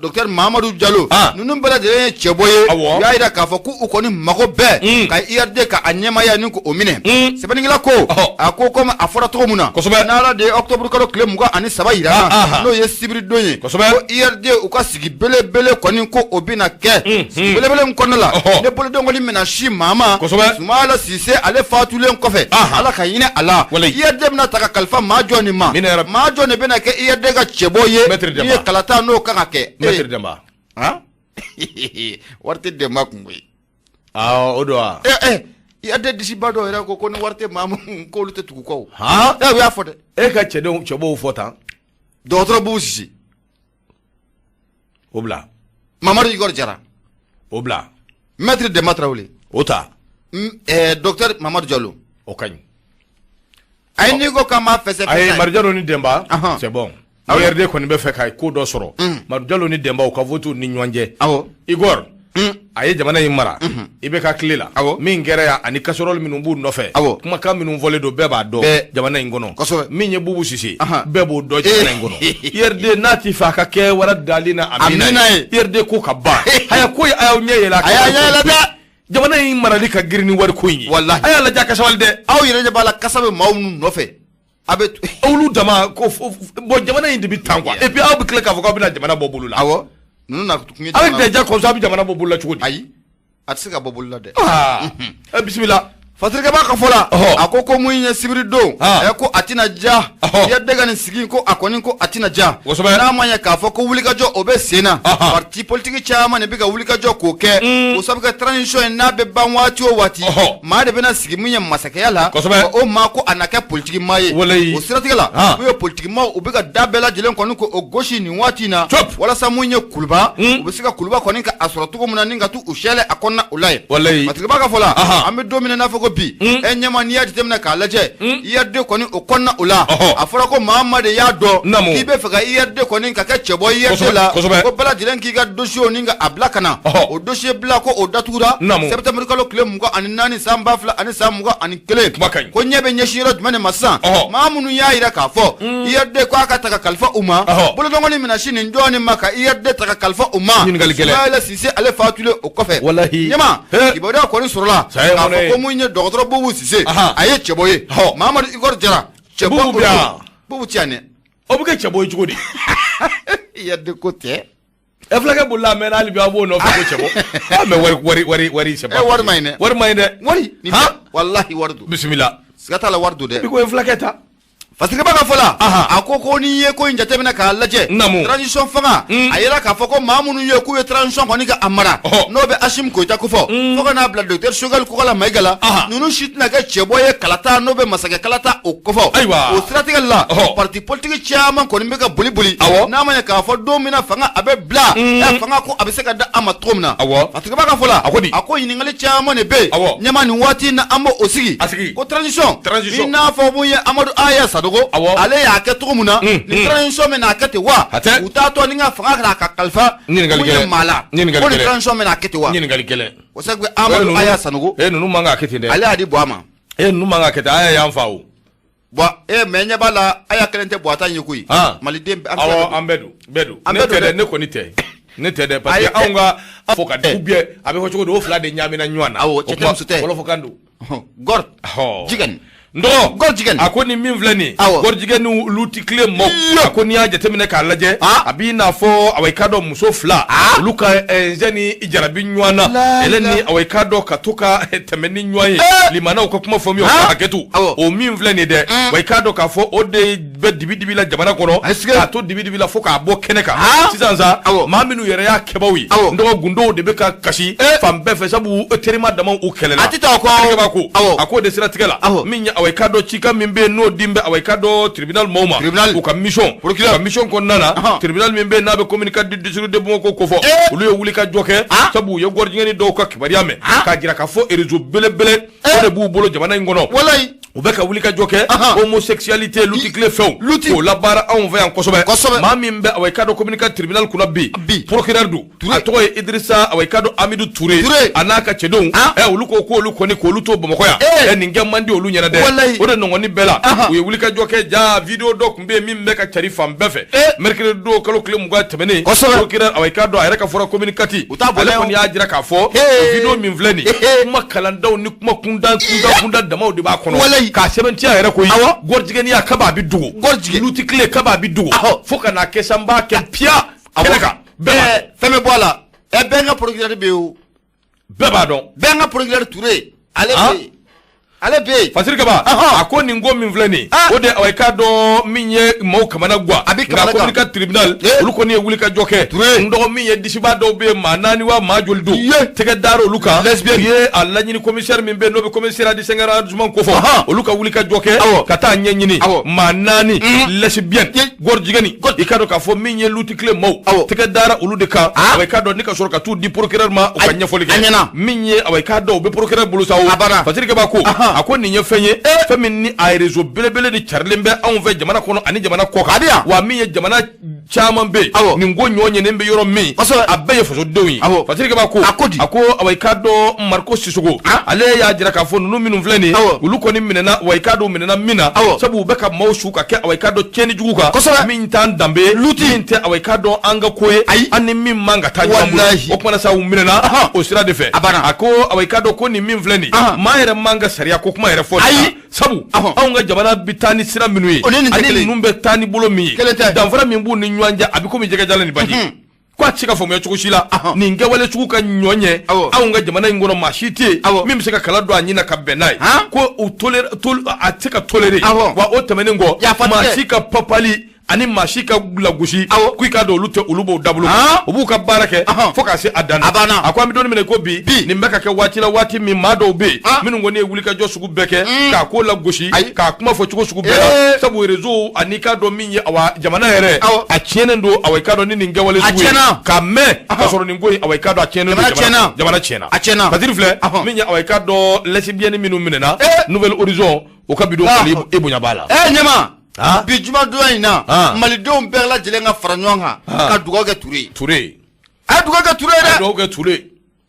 Docteur Mahamadu Jalo, ninnu bɛɛ lajɛlen ye cɛbɔ ye. U y'a jira k'a fɔ k'u kɔni mago bɛɛ ka IRD ka a ɲɛmaaya ni k'o minɛ. Sɛbɛnnikɛla ko, a ko komi a fɔra cogo min na, n'Ala de ye octobre kalo tile 23 yira n na, n'o ye sibiri don ye, ko IRD u ka sigi belebele kɔni, ko o bɛna kɛ. Sigi belebele min kɔnɔna la, ne boloden kɔni bɛna si maa ma, Sumayila Sise, ale fatulen kɔfɛ, Ala ka hinɛ a la, IRD bɛna ta ka kalifa maa jɔn de ma? Maa jɔn de bɛna kɛ IRD ka cɛbɔ ye? Min ye kalata n'o kan ka kɛ.
Maître Demba.
Wari tɛ Demba kun koyi.
O don wa?
IRD disiba dɔw yɛrɛ ko ko ni wari tɛ maa mun, k'olu tɛ tugu kɔ. U y'a fɔ dɛ.
E ka cɛdenw cɛbɔw fɔ tan.
Dɔgɔtɔrɔ Bubu Sise.
O bila.
Mamadu Igor Jara.
O bila.
Maître Demba Tarawele.
O ta.
Docteur Mamadu Jalo.
O ka ɲi.
Ayi, n'i ko k'an b'a fɛsɛ fɛsɛ.
Ayi, Madu Jalo ni Denba, c'est bon. IRD kɔni bɛ fɛ ka ko dɔ sɔrɔ. Madu Jalo ni Denba, u ka vote ni ɲɔgɔn cɛ. Igor, a ye jamana in mara i bɛ ka tile la, min kɛra yan ani casserole minnu b'u nɔfɛ, kumakan minnu fɔlen don, bɛɛ b'a dɔn jamana in kɔnɔ. Min ye Bubu Sise, bɛɛ b'o dɔn jamana in kɔnɔ. IRD n'a ti fɛ a ka kɛ wara dali na, a mina ye IRD ko ka ban. Haya, ko a y'aw ɲɛ yɛlɛ.
A y'a ɲɛ yɛlɛ dɛ.
Jamana in marali ka girin ni wari ko in ye.
Walahi.
A y'a lajɛ, a ka sabali dɛ.
Aw yɛrɛ ɲɛ b'a la, kasa bɛ maaw minnu nɔfɛ, a bɛ
olu dama ko bon, jamana in de bɛ tan quoi. Et puis aw bɛ tila k'a fɔ k'aw bɛna jamana bɔ bolo la.
Awɔ, ninnu na kun ye.
Aw bɛ déjà comme ça, a bɛ jamana bɔ bolo la cogo di?
Ayi, a tɛ se ka bɔ bolo la dɛ.
Aa, bisimila.
Fasirikɛ b'a ka fɔ la, a ko ko mun ye sibiri don, ɛ, ko a tɛna diya IRD ka nin sigi, ko a kɔni ko a tɛna diya n'a ma ɲɛ k'a fɔ ko wulikajɔ o bɛ sen na. Parti politique caman de bɛ ka wulikajɔ k'o kɛ, o sabu kɛ transition in n'a bɛ ban waati o waati, maa de bɛna sigi mun ye masakɛya la, o maa ko a na kɛ politique maa ye. O siratigɛ la, mun ye politique maaw, u bɛ ka da bɛɛ lajɛlen kɔni ko o gosi nin waati in na, walasa mun ye kuluba, u bɛ se ka kuluba kɔni ka a sɔrɔ cogo min na ni ka t'u sɛlɛ a kɔnɔna o la yen. Fasirikɛ b'a ka fɔ la, an bɛ don min na, n'a fɔ ko ko bi ɛ ɲɛma, n'i y'a jateminɛ k'a lajɛ, IRD kɔni o kɔnɔna o la, a fɔra ko maa ma de y'a dɔn k'i bɛ fɛ ka IRD kɔni ka kɛ cɛbɔ IRD la, ko bɛɛ lajɛlen k'i ka dossier ni ka a bila ka na. O dossier bila ko o datugura septembre kalo tile 24 san 2021. Ko ɲɛ bɛ ɲɛsin yɔrɔ jumɛn de ma sisan? Maa minnu y'a jira k'a fɔ IRD ko a ka ta ka kalifa u ma, bolodɔngɔni mina si nin jɔn ma ka IRD ta ka kalifa u ma. Ɲininkali Sise ale fatulen o kɔfɛ,
walahi
ɲɛma, kibaruya kɔni sɔrɔla k'a fɔ ko mun ye dɔgɔtɔrɔ Bubu Sise, a ye cɛbɔ ye. Mamadu Igor Jara,
cɛbɔ
bɛ yan, Bubu ti yan dɛ.
O bɛ kɛ cɛbɔ ye cogo di?
IRD ko tɛ.
Ɛ, fulakɛ bolila a mɛnna, hali bi a b'o nɔfɛ ko cɛbɔ. Ah, mais wari wari wari wari, c'est pas
Wari ma ɲi dɛ.
Wari ma ɲi dɛ.
Wari nin, walahi wari don.
Bisimila.
Siga t'a la, wari don dɛ.
I ko ye fulakɛ ta.
Fasirikɛba ka fɔ la, a ko ko n'i ye ko in jateminɛ k'a lajɛ, transition fanga, a yira k'a fɔ ko maa minnu ye k'u ye transition kɔni ka a mara, n'o bɛ Asimi Goyita kofɔ, fo ka n'a bila docteur Choguel Kokala Mayiga la, ninnu si tɛna kɛ cɛbɔ ye kalata n'o bɛ masakɛ kalata o kofɔ.
Ayiwa.
O siratigɛ la, parti politique caman kɔni bɛ ka boli boli, n'a ma ɲɛ k'a fɔ don min na fanga a bɛ bila, fanga ko a bɛ se ka da a ma cogo min na. Fasirikɛba ka fɔ la,
A ko di?
A ko ɲininkali caman de bɛ yen. Ɲɛma, nin waati in na, an b'o sigi.
A sigi.
Ko transition,
Transition.
i n'a fɔ mun ye Amadu Aya Sanogo, ale y'a kɛ cogo min na, nin transition bɛ n'a kɛ ten wa?
A tɛ.
U t'a tɔ ni ka fanga k'a ka kalifa
Ɲininkali
mun ye
gɛlɛn.
maa la,
Ɲininkali
ko nin
gɛlɛn.
transition bɛ n'a kɛ ten wa?
Ɲininkali gɛlɛn.
O sabu Amadu Aya Sanogo,
E, ninnu man ka kɛ ten dɛ.
ale y'a di Buwa ma.
E, ninnu man ka kɛ ten. Aya y'an fa o.
Bon, e mɛ ɲɛ b'a la, Aya kelen tɛ Buwa ta in ye koyi. Maliden bɛɛ, an fila
Awɔ,
bɛɛ don.
An bɛɛ don, bɛɛ don.
An
Ne
bɛɛ
tɛ
don
dɛ.
dɛ.
Ne kɔni tɛ, ne tɛ dɛ, parce que
Ayi,
anw ka fɔ ka ou bien a bɛ fɔ cogo di, o fila de ɲaamina ɲɔgɔn na.
Awɔ,
O
cɛ tɛ,
kuma,
muso tɛ.
Wɔlɔfɔkan don.
Gɔr jigɛni.
N dɔgɔ.
Gɔr jigɛni.
A ko nin min filɛ nin ye, gɔrijigɛ ni lutikile maaw, a ko n'i y'a jateminɛ k'a lajɛ, a b'i n'a fɔ awa, i k'a dɔn, muso fila olu ka nzɛ ni jarabi ɲɔgɔn na,
La
ele
la.
ni awa, i k'a dɔn, ka to ka tɛmɛ ni ɲɔgɔn ye, limanaw ka kuma fɔ min, o ka hakɛtu, o min filɛ nin ye dɛ, wa i k'a dɔn k'a fɔ o de bɛ dibi dibi la jamana kɔnɔ, k'a to dibi dibi la fo k'a bɔ kɛnɛ kan sisan sa. Maa minnu yɛrɛ y'a kɛbaw ye, n dɔgɔ, gundow de bɛ ka kasi fan bɛɛ fɛ, sabu terima damaw u kɛlɛla.
A tɛ taa o kɔ.
Terikɛ ko a k'o de siratigɛ la, min ye awa, i k'a dɔn, cikan min bɛ yen n'o din bɛ awa, i k'a dɔn, tribunal maaw ma,
Tribunal.
u ka mission,
Procureur.
u ka mission kɔnɔna na, tribunal min bɛ yen n'a bɛ commune 4 du district de Bamako kofɔ, olu ye wuli ka jɔ kɛ, sabu u ye gɔrijigɛni dɔw ka kibaruya mɛn k'a jira k'a fɔ réseau belebele o de b'u bolo jamana in kɔnɔ. U bɛ ka wuli ka jɔ kɛ, homosexualité, lutikile fɛnw,
Luti.
k'o labaara anw fɛ yan kosɛbɛ.
Kosɛbɛ.
Maa min bɛ awa, i k'a dɔn, commune 4 tribunal kunna bi,
Bi.
procureur don,
Touré.
a tɔgɔ ye Idrissa awa, i k'a dɔn, Amidu Touré.
Touré.
A n'a ka cɛdenw, olu ko k'olu kɔni k'olu to Bamakɔ yan, nin kɛ man di olu ɲɛna dɛ. O de nɔgɔni bɛɛ la, u ye wuli ka jɔ kɛ. Ja vidéo dɔ tun bɛ yen min bɛ ka cari fan bɛɛ fɛ, mercredi don kalo tile 20 tɛmɛnen. Procureur awa, i k'a dɔn, a yɛrɛ ka fɔra commune 4,
U t'a bɔ
ale
dɛ,
kɔni y'a jira k'a fɔ o vidéo min filɛ nin ye, kuma kalandaw ni kuma kundan kundan kundan damaw de b'a kɔnɔ, k'a sɛbɛntiya yɛrɛ koyi, gɔrijigɛniya kaba a bɛ dogo,
Gɔrijigɛ.
lutikile kaba a bɛ dogo, fo ka n'a kɛ sa n b'a kɛ piya kɛnɛ kan, bɛɛ b'a dɔn.
Fɛn bɛ bɔ a la, bɛɛ n ka procureur bɛ yen o.
Bɛɛ b'a dɔn.
Bɛɛ n ka procureur Touré, ale bɛ yen, ale bɛ yen.
Fasiri Kaba, a ko nin ko min filɛ nin ye, o de awa, i k'a dɔn, min ye maaw kamana gan.
A bɛ
Nka
kamana gan.
commune 4 tribunal, olu kɔni ye wuli ka jɔ kɛ.
Touré.
N dɔgɔ, min ye disiba dɔw bɛ yen, maa naani wa maa joli don, tɛgɛ dara olu kan.
Lesbienne.
U ye a laɲini commissaire min bɛ yen n'o bɛ commissariat du 5 arrondissement kofɔ, olu ka wuli ka jɔ kɛ ka taa ɲɛɲini, maa naani lesbienne, gɔrijigɛni, i k'a dɔn k'a fɔ min ye lutikile maaw, tɛgɛ dara olu de kan. Awa, i k'a dɔn, ni ka sɔrɔ ka t'u di procureur ma, u ka
A
ɲɛfɔli
a
kɛ.
ɲɛna.
Min ye awa, i k'a dɔn, u bɛ procureur bolo sa o.
A banna.
Fasiri Kaba ko, a ko nin ye fɛn ye, fɛn min ni a réseau belebele de carilen bɛ anw fɛ jamana kɔnɔ ani jamana kɔ kan.
A bɛ yan.
Wa min ye jamana caman bɛ yen, nin ko ɲɔ ɲɛnen bɛ yɔrɔ min, a bɛɛ ye fasodenw ye. Fasiri Kaba ko,
A ko di?
A ko awa, i k'a dɔn, Mariko Sisoko, ale y'a jira k'a fɔ ninnu minnu filɛ nin ye, olu kɔni minɛna, wa i k'a dɔn, u minɛna min na, sabu u bɛ ka maaw su ka kɛ awa, i k'a dɔn, tiɲɛni jugu kan, min t'an danbe ye, min tɛ awa, i k'a dɔn, an ka ko ye, an ni min man ka taa ɲɔgɔn bolo. O kumana sa, u minɛna o sira de fɛ.
A banna.
A ko awa, i k'a dɔn ko nin min filɛ nin ye, maa yɛrɛ man ka sariya ko kuma yɛrɛ fɔ nin
Ayi.
na. Sabu anw ka jamana bɛ taa ni sira minnu ye,
O ni nin tɛ
ani
kelen ye.
ninnu bɛ taa ni bolo min ye,
Kelen tɛ.
danfara min b'u ni ɲɔgɔn cɛ, a bɛ komi jɛgɛjalan ni baji. Ko a tɛ se ka faamuya cogo si la, nin kɛwale sugu ka ɲɔ ɲɛ anw ka jamana in kɔnɔ, maa si tɛ yen min bɛ se ka kala don a ɲin na ka bɛn n'a ye. Ko u toléré, a tɛ se ka tolérer. Wa o tɛmɛnen kɔ,
Yafa tɛ
maa
kɛ.
si ka papali Ani maa si ka lagosi ko i k'a dɔn olu tɛ olu b'o dabolo u b'u ka baara kɛ fo k'a se a dan na a ko an bɛ don min na ko bi nin bɛ ka kɛ waati la waati min maa dɔw bɛ yen minnu kɔni ye wulikajɔ sugu bɛɛ kɛ k'a ko lagosi k'a kuma fɔ cogo sugu bɛɛ la sabu réseau ani i k'a dɔn min ye awa jamana yɛrɛ a tiɲɛnen don awa i k'a dɔn ni nin kɛwale sugu ye k'a mɛn ka sɔrɔ nin ko in awa i k'a dɔn a tiɲɛnen don jamana tiɲɛna
a tiɲɛna
Fasiri filɛ min ye awa i k'a dɔn lesbienne minnu minɛna Nouvel Horizon o ka bidon kɔni e bonya b'a la
ɲɛma bi jumadonya in na malidenw bɛɛ lajɛlen ka fara ɲɔgɔn kan ka dugawu kɛ Ture ye.
Ture.
A ye dugawu kɛ Ture ye dɛ.
A ye dugawu kɛ Ture.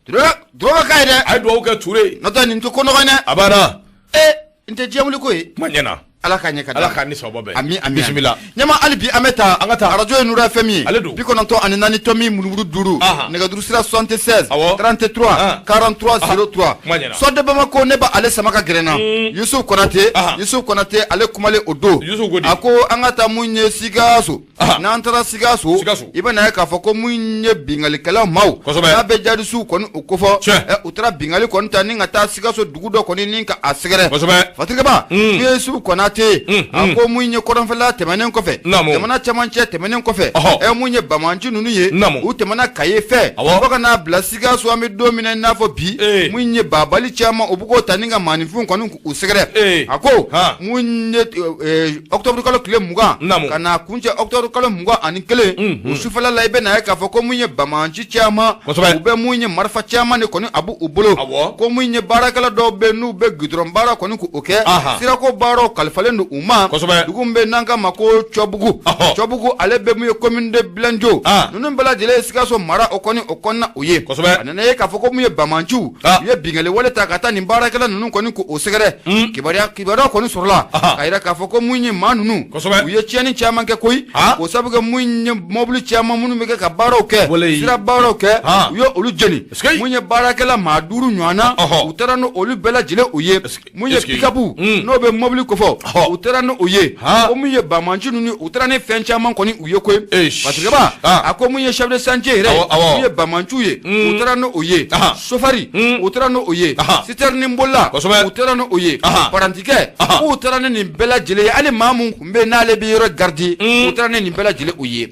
Ture dugawu ka k'a ye dɛ.
A ye dugawu kɛ Ture ye.
N'o tɛ nin tɛ ko nɔgɔ ye dɛ.
A banna.
Ee nin tɛ diɲɛ wuli ko ye.
Kuma ɲɛna.
Ala k'a ɲɛ ka
Ala k'a ni sababa bɛn.
Ami ami.
Bisimila.
Ɲɛma hali bi an bɛ taa.
An ka taa.
Arajo ye Nura FM ye.
Ale don.
94.5. Nɛgɛjuru sira 76.
Awɔ.
33. 43 03.
Kuma ɲɛna.
Soir de Bamako ne b'ale sama ka gɛrɛ n na. Yusuf Konate. Yusuf Konate ale kumalen o don.
Yusuf ko di.
A ko an ka taa mun ye Sikaso. N'an taara Sikaso.
Sikaso.
I bɛna ye k'a fɔ ko mun ye binkannikɛlaw maaw.
Kosɛbɛ.
N'a bɛ jadisiw kɔni o kofɔ.
Tiɲɛ.
U taara binkanni kɔni ta ni ka taa Sikaso dugu dɔ kɔni ni ka a sɛgɛrɛ.
Kosɛbɛ.
Fatirikɛba. Mun ye Yusuf Konate. A ko mun ye kɔrɔnfɛla tɛmɛnen kɔfɛ.
Naamu.
Jamana cɛmancɛ tɛmɛnen kɔfɛ.
Ɔhɔ.
Mun ye banbaanci ninnu ye.
Naamu.
U tɛmɛna Kaye fɛ.
Awɔ.
Fo ka n'a bila Sikaso an bɛ don min na i n'a fɔ bi. Mun ye babali caman u bɛ k'o ta ni ka maaninfinw kɔni k'u sɛgɛrɛ. A ko mun ye octobre kalo tile 20.
Naamu.
Ka n'a kuncɛ octobre kalo 21. O sufɛla la i bɛna ye k'a fɔ ko mun ye banbaanci caman.
Kosɛbɛ.
U bɛ mun ye marifa caman de kɔni a b'u bolo.
Awɔ.
Ko mun ye baarakɛla dɔw bɛ yen n'u bɛ goudron baara kɔni k'o kɛ. Sirako baaraw kalifalen don u ma.
Kosɛbɛ.
Dugu min bɛ n'an k'a ma ko Cɔbugu. Cɔbugu ale bɛ mun ye commune de Bilenjo. Ninnu bɛɛ lajɛlen ye Sikaso mara o kɔni o kɔnɔna o ye.
Kosɛbɛ.
A nana ye k'a fɔ ko mun ye banbaanciw. U ye binkanni wale ta ka taa nin baarakɛla ninnu kɔni k'o sɛgɛrɛ. Kibaruya kibaruya kɔni sɔrɔla. K'a jira k'a fɔ ko mun ye maa ninnu.
Kosɛbɛ.
U ye tiɲɛni caman kɛ koyi. K'o sabu kɛ mun ye mɔbili caman minnu bɛ kɛ ka baaraw kɛ. Sira baaraw kɛ. U ye olu jeni. Mun ye baarakɛla maa 5 ɲɔgɔn na. U taara n'olu bɛɛ lajɛlen o ye. Mun ye pick-up n'o bɛ mɔbili kofɔ. U taara n'o ye. Ko mun ye banbaanci ninnu u taara ni fɛn caman kɔni u ye koyi. Fatirikɛba a ko mun ye chef de chantier yɛrɛ. Mun ye banbaanciw ye. U taara n'o ye. Sofari u taara n'o ye. Citerne bolila u taara n'o ye. Parantikɛ k'u taara ni nin bɛɛ lajɛlen ye. Hali maa mun tun bɛ yen n'ale bɛ yɔrɔ garder. U taara ni nin bɛɛ lajɛlen o ye.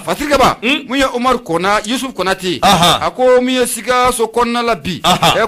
Fatirikɛba mun ye Umaru Kona Yusuf Konate. A ko mun ye Sikaso kɔnɔna la bi.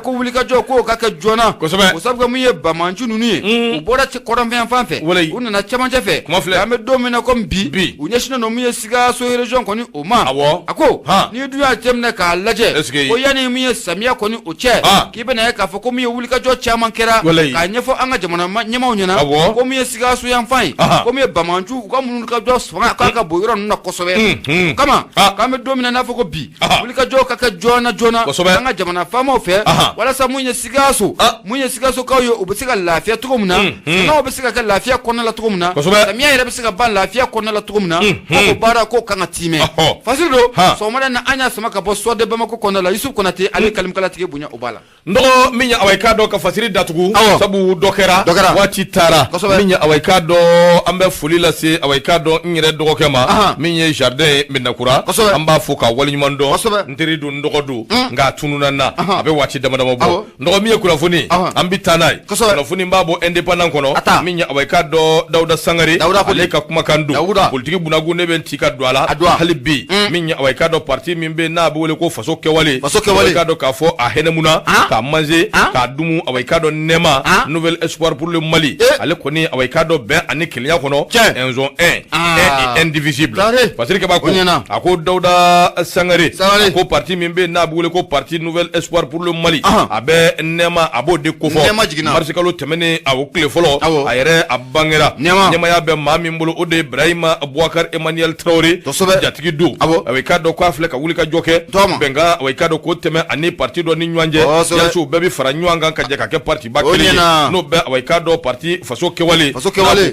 Ko wulikajɔ k'o ka kɛ joona.
Kosɛbɛ.
O sabu kɛ mun ye banbaanci ninnu ye. U bɔra kɔrɔnfɛ fan fɛ. U nana cɛmancɛ fɛ.
Kuma filɛ.
An bɛ don min na komi bi. U ɲɛsinnen don mun ye Sikaso région kɔni o ma.
Awɔ.
A ko n'i dun y'a jateminɛ k'a lajɛ. Ko yanni mun ye samiya kɔni o cɛ. K'i bɛna ye k'a fɔ ko mun ye wulikajɔ caman kɛra. K'a ɲɛfɔ an ka jamana ɲɛmaaw ɲɛna.
Awɔ.
Ko mun ye Sikaso yanfan ye. Ko mun ye banbaanciw u ka wulikajɔ fanga k'a ka bon yɔrɔ ninnu na kosɛbɛ. O kama k'an bɛ don min na n'a fɔ ko bi. Wulikajɔ ka kɛ joona joona.
Kosɛbɛ.
An ka jamana faamaw fɛ. Walasa mun ye Sikaso. Mun ye Sikasokaw ye u bɛ se ka lafiya cogo min na. Sɛnɛw bɛ se ka kɛ lafiya kɔnɔna la cogo min na.
Kosɛbɛ.
Samiya yɛrɛ bɛ se ka ban lafiya kɔnɔna la cogo min na. Ko baara k'o kan ka tiimɛ. Fasiri don. Sɔgɔmada in na an y'a sama ka bɔ Soir de Bamako kɔnɔna la Yusuf Konate ale kalimkalatigi bonya o b'a la.
N dɔgɔ min ye awa i k'a dɔn ka fasiri datugu sabu dɔ kɛra waati taara min ye awa i k'a dɔn an bɛ foli lase awa i k'a dɔn n yɛrɛ dɔgɔkɛ ma min ye jardin ye Medinakura an b'a fo ka waleɲuman dɔn n teri don n dɔgɔ don nka a tununna n na a bɛ waati dama dama bɔ n dɔgɔ min ye kunnafoni an bɛ taa n'a ye kunnafoni b'a bɔ indépendant kɔnɔ min ye awa i k'a dɔn Dawuda Sangare ale ka kumakan don politiki bunakun ne bɛ n ci ka don a la hali bi min ye awa i k'a dɔn parti min bɛ n'a bɛ wele ko faso kɛwale i k'a dɔn k'a fɔ a hɛnɛmuna k'a manger k'a dumu awa i k'a dɔn nɛɛma nouvel espoir pour le Mali ale kɔni awa i k'a dɔn bɛn ani kelenya kɔnɔ ils sont un un et indivisible Fasiri Kaba ko a ko Dawuda Sangare a ko parti min bɛ n'a bɛ wele ko parti nouvel espoir pour le Mali a bɛ nɛɛma a b'o de kofɔ mars kalo tɛmɛnen a o tile fɔlɔ a yɛrɛ a bangera ɲɛmaaya bɛ maa min bolo o de ye Ibrahima Boubacar Emmanuel Traoré jatigi don awa i k'a dɔn k'a filɛ ka wuli ka jɔ kɛ bɛnkan awa i k'a dɔn k'o tɛmɛ ani parti dɔ ni ɲɔgɔn cɛ yalasa u bɛɛ bɛ fara ɲɔgɔn kan ka jɛ ka kɛ parti ba kelen ye n'o bɛ awa i k'a dɔn parti faso kɛwale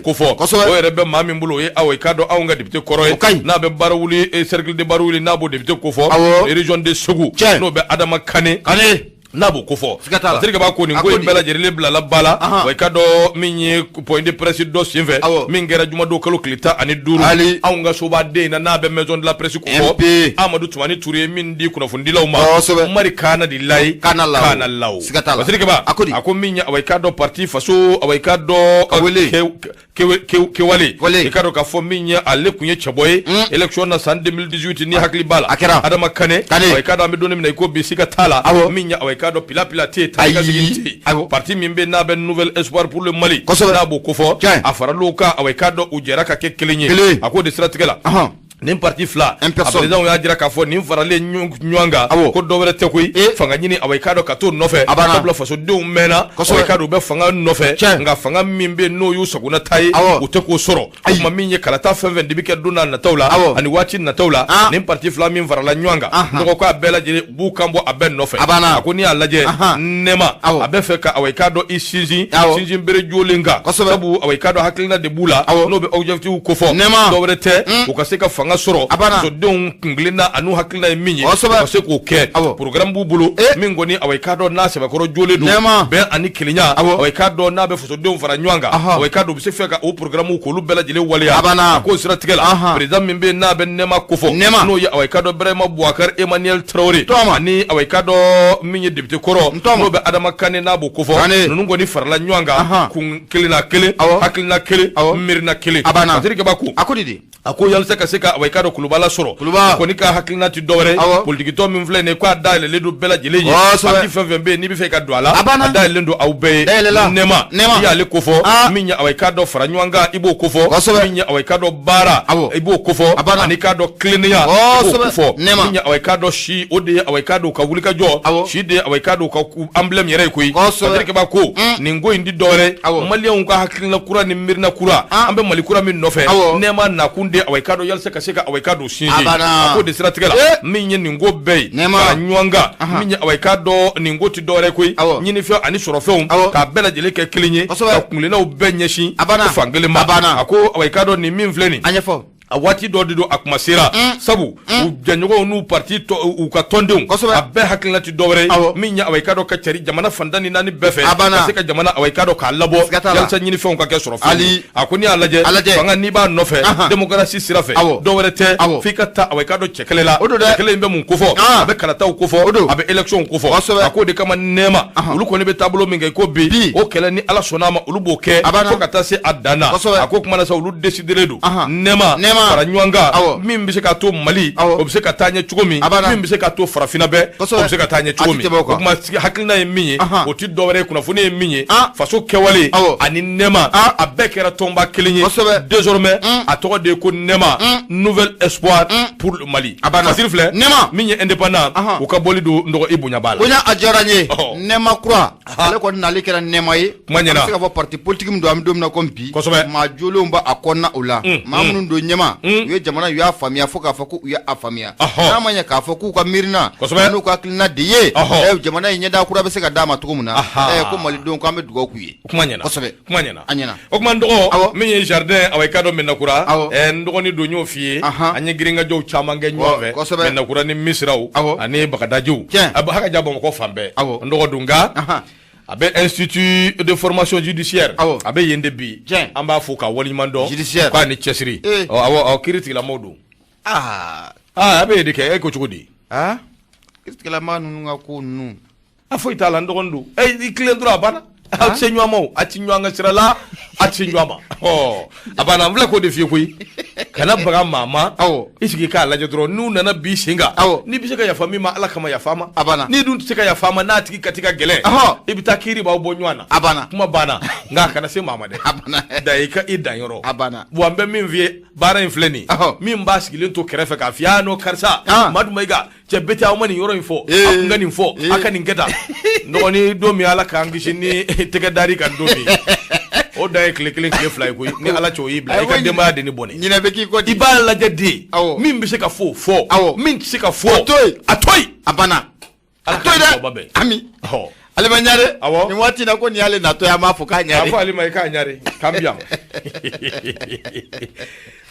kofɔ o yɛrɛ bɛ maa min bolo o ye awa i k'a dɔn anw ka député kɔrɔ ye n'a bɛ Barawuli cercle de Barawuli n'a b'o député kofɔ région de Segu n'o bɛ Adama Kane n'a b'o kofɔ Fasiri Kaba ko nin ko in bɛɛ lajɛlen bilala ba la wa i k'a dɔn min ye point de presse dɔ senfɛ min kɛra jumadon kalo tile 15 anw ka soba den in na n'a bɛ maison de la presse kofɔ Amadu Tumani Ture ye min di kunnafonidilaw ma Mari Kana di layi Kana lawo Fasiri Kaba a ko min ye awa i k'a dɔn parti faso awa i k'a dɔn Kewale i k'a dɔn k'a fɔ min ye ale tun ye cɛbɔ ye élection na san 2018 ni hakili b'a la
a kɛra
Adama Kane i k'a dɔn an bɛ don min na i ko bi siga t'a la min ye i k'a dɔn pila pila tɛ yen taa ka segin tɛ yen parti min bɛ n'a bɛ Nouvel Espoir pour le Mali n'a b'o kofɔ a faral'o kan i k'a dɔn u jɛra ka kɛ kelen ye a k'o de siratigɛ la nin parti fila a président y'a jira k'a fɔ nin faralen ɲɔgɔn kan ko dɔ wɛrɛ tɛ koyi fanga ɲini awa i k'a dɔn ka t'o nɔfɛ sabula fasodenw mɛnna awa i k'a dɔn u bɛ fanga nɔfɛ nka fanga min bɛ n'o y'u sagona ta ye u tɛ k'o sɔrɔ o tuma min ye kalata fɛn fɛn de bɛ kɛ don n'a nataw la ani waati nataw la nin parti fila min farala ɲɔgɔn kan dɔgɔ ko a bɛɛ lajɛlen u b'u kan bɔ a bɛɛ nɔfɛ a ko n'i y'a lajɛ nɛma a bɛ fɛ ka awa i k'a dɔn i sinsin sinsin bere jolen kan sabu awa i k'a dɔn hakilina de b'u la n'o bɛ objectif kofɔ dɔ wɛrɛ tɛ u ka se ka fanga sɔrɔ fasodenw kuntilenna an'u hakilina ye min ye u ka se k'o kɛ programme b'u bolo min kɔni awa i k'a dɔn n'a sɛbɛkɔrɔ jolen don bɛn ani kelenya awa i k'a dɔn n'a bɛ fasodenw fara ɲɔgɔn kan awa i k'a dɔn u bɛ se fɛ ka o programme k'olu bɛɛ lajɛlen waleya a k'o siratigɛ la président min bɛ yen n'a bɛ nɛma kofɔ n'o ye awa i k'a dɔn Ibrahima Boubacar Emmanuel Traoré ani awa i k'a dɔn min ye député kɔrɔ n'o bɛ Adama Kane n'a b'o kofɔ ninnu kɔni farala ɲɔgɔn kan kun kelenna kelen hakilina kelen miirina kelen Fasiri Kabako
a ko di
a ko yalisa ka se ka awa i k'a dɔn kuluba lasɔrɔ kɔni ka hakilina tɛ dɔwɛrɛ ye politikitɔn min filɛ nin ye k'a dayɛlɛlen don bɛɛ lajɛlen ye parti fɛn fɛn bɛ yen n'i bɛ fɛ ka don a la a dayɛlɛlen don aw bɛɛ ye nɛma i y'ale kofɔ min ye awa i k'a dɔn fara ɲɔgɔn kan i b'o kofɔ min ye awa i k'a dɔn baara i b'o kofɔ ani k'a dɔn tilennenya i b'o kofɔ min ye awa i k'a dɔn si o de ye awa i k'a dɔn u ka wulikajɔ si de ye awa i k'a dɔn u ka emblème yɛrɛ ye koyi Fasiri Kabako nin ko in tɛ dɔwɛrɛ maliyɛnw ka hakilina kura ni miirina kura an bɛ Mali kura min nɔfɛ nɛma nakun de awa i k'a dɔn yalisa ka se ka awa i k'a dɔn sinsin a k'o de siratigɛ la min ye nin ko bɛɛ ye fara ɲɔgɔn kan min ye awa i k'a dɔn nin ko tɛ dɔwɛrɛ koyi ɲinifɛn ani sɔrɔfɛnw k'a bɛɛ lajɛlen kɛ kelen ye ka kuntilennaw bɛɛ ɲɛsin fan kelen ma a ko awa i k'a dɔn nin min filɛ nin a waati dɔ de don a kuma sera sabu u jɛɲɔgɔnw n'u parti u ka tɔndenw a bɛɛ hakilina tɛ dɔwɛrɛ ye min ye awa i k'a dɔn ka cari jamana fan tan ni naani bɛɛ fɛ ka se ka jamana awa i k'a dɔn k'a labɔ yalisa ɲinifɛnw ka kɛ sɔrɔfɛnw ye a ko n'i y'a lajɛ fanga n'i b'a nɔfɛ démocratie sira fɛ dɔwɛrɛ tɛ f'i ka taa awa i k'a dɔn cɛkɛlɛ la cɛkɛlɛ in bɛ mun kofɔ a bɛ kalataw kofɔ a bɛ élection kofɔ a k'o de kama nɛma olu kɔni bɛ taabolo min kɛ ko bi o kɛlɛ ni Ala sɔnna a ma olu b'o kɛ fo ka taa se a dan na a ko kuma na sa olu décidélen don nɛma fara ɲɔgɔn kan min bɛ se k'a to Mali o bɛ se ka taa ɲɛ cogo min min bɛ se k'a to farafinna bɛɛ o bɛ se ka taa ɲɛ cogo min o tuma hakilina ye min ye o tɛ dɔwɛrɛ ye kunnafoni ye min ye faso kɛwale ani nɛma a bɛɛ kɛra tɔnba kelen ye désormais a tɔgɔ de ye ko nɛma nouvel espoir pour le Mali Fasiri filɛ min ye indépendant u ka bɔli don n dɔgɔ i bonya b'a la
bonya a diyara n ye nɛma kura ale kɔni nali kɛra nɛma ye
kuma ɲɛna
an bɛ se k'a fɔ parti politique min don an bɛ don min na komi bi
kosɛbɛ
maa jolenw b'a kɔnɔna o la maa minnu don ɲɛma u ye jamana u y'a faamuya fo k'a fɔ ko u y'a faamuya n'a ma ɲɛ k'a fɔ k'u ka miirina n'u ka hakilina de ye jamana in ɲɛda kura bɛ se ka d'a ma cogo min na ko malidenw k'an bɛ dugawu k'u ye
kuma ɲɛna
kosɛbɛ
kuma ɲɛna
a ɲɛna
o tuma n dɔgɔ min ye jardin awa i k'a dɔn Mɛnakura n dɔgɔnin don n y'o f'i ye an ye girinkajɔw caman kɛ ɲɔgɔn fɛ Mɛnakura ni Misiraw ani Bagadajiw a bɛ haka ja Bamakɔ fan bɛɛ n dɔgɔ don nka a bɛ institut de formation judiciaire a bɛ yen de bi an b'a fo k'a waleɲuman dɔn k'a ni cɛsiri awɔ kiiri tigilamɔgɔw don
aa
a bɛ yen de kɛ e ko cogo di
kiiritigɛlamaa ninnu ka ko ninnu
a foyi t'a la n dɔgɔnin don i tilen dɔrɔn a banna aw tɛ se ɲɔgɔn ma o a ti ɲɔgɔn ka sira la a tɛ se ɲɔgɔn ma ɔ a banna n filɛ k'o de f'i ye koyi kana baga maa ma i sigi k'a lajɛ dɔrɔn n'u nana b'i sen kan n'i bɛ se ka yafa min ma Ala kama yafa ma
a banna
n'i dun tɛ se ka yafa ma n'a tigi kati ka gɛlɛn i bɛ taa kiiri b'aw bɔ ɲɔgɔn na
a banna
kuma banna nka a kana se maa ma dɛ
a banna
da i ka i dan yɔrɔ
a banna
wa n bɛ min f'i ye baara in filɛ nin ye min b'a sigilen to kɛrɛfɛ k'a f'i ye aa non karisa Madu Mayiga cɛ bɛɛ tɛ aw ma nin yɔrɔ in fɔ a kun ka nin fɔ a ka nin kɛ tan dɔgɔnin don min Ala k'an kisi ni tɛgɛ dar'i kan don min o dan ye tile kelen tile fila ye koyi ni Ala cɛ o y'i bila i ka denbaya de ni bɔnɛ
ɲinɛ bɛ k'i kɔ
i b'a lajɛ de min bɛ se ka fɔ o fɔ min tɛ se ka fɔ
a to yen
a to yen
a banna
a to yen dɛ
ami Alima Ɲare nin waati na ko nin y'ale natɔ ye an b'a fɔ k'a ɲare
a fɔ Alima ye k'a ɲare k'an bi yan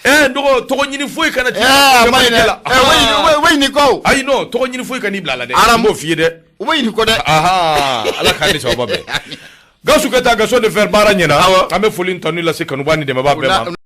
n dɔgɔ tɔgɔ ɲini foyi kana t'i
la u bɛ ɲin'i kɔ
ayi non tɔgɔ ɲini foyi kan'i bila a la dɛ n b'o f'i ye dɛ
u bɛ ɲin'i kɔ dɛ
Ala k'an ni sababa bɛn Gawusu Keyita Gaston de Fer baara ɲɛna an bɛ foli ni tanu lase kanubaa ni dɛmɛbaa bɛɛ ma.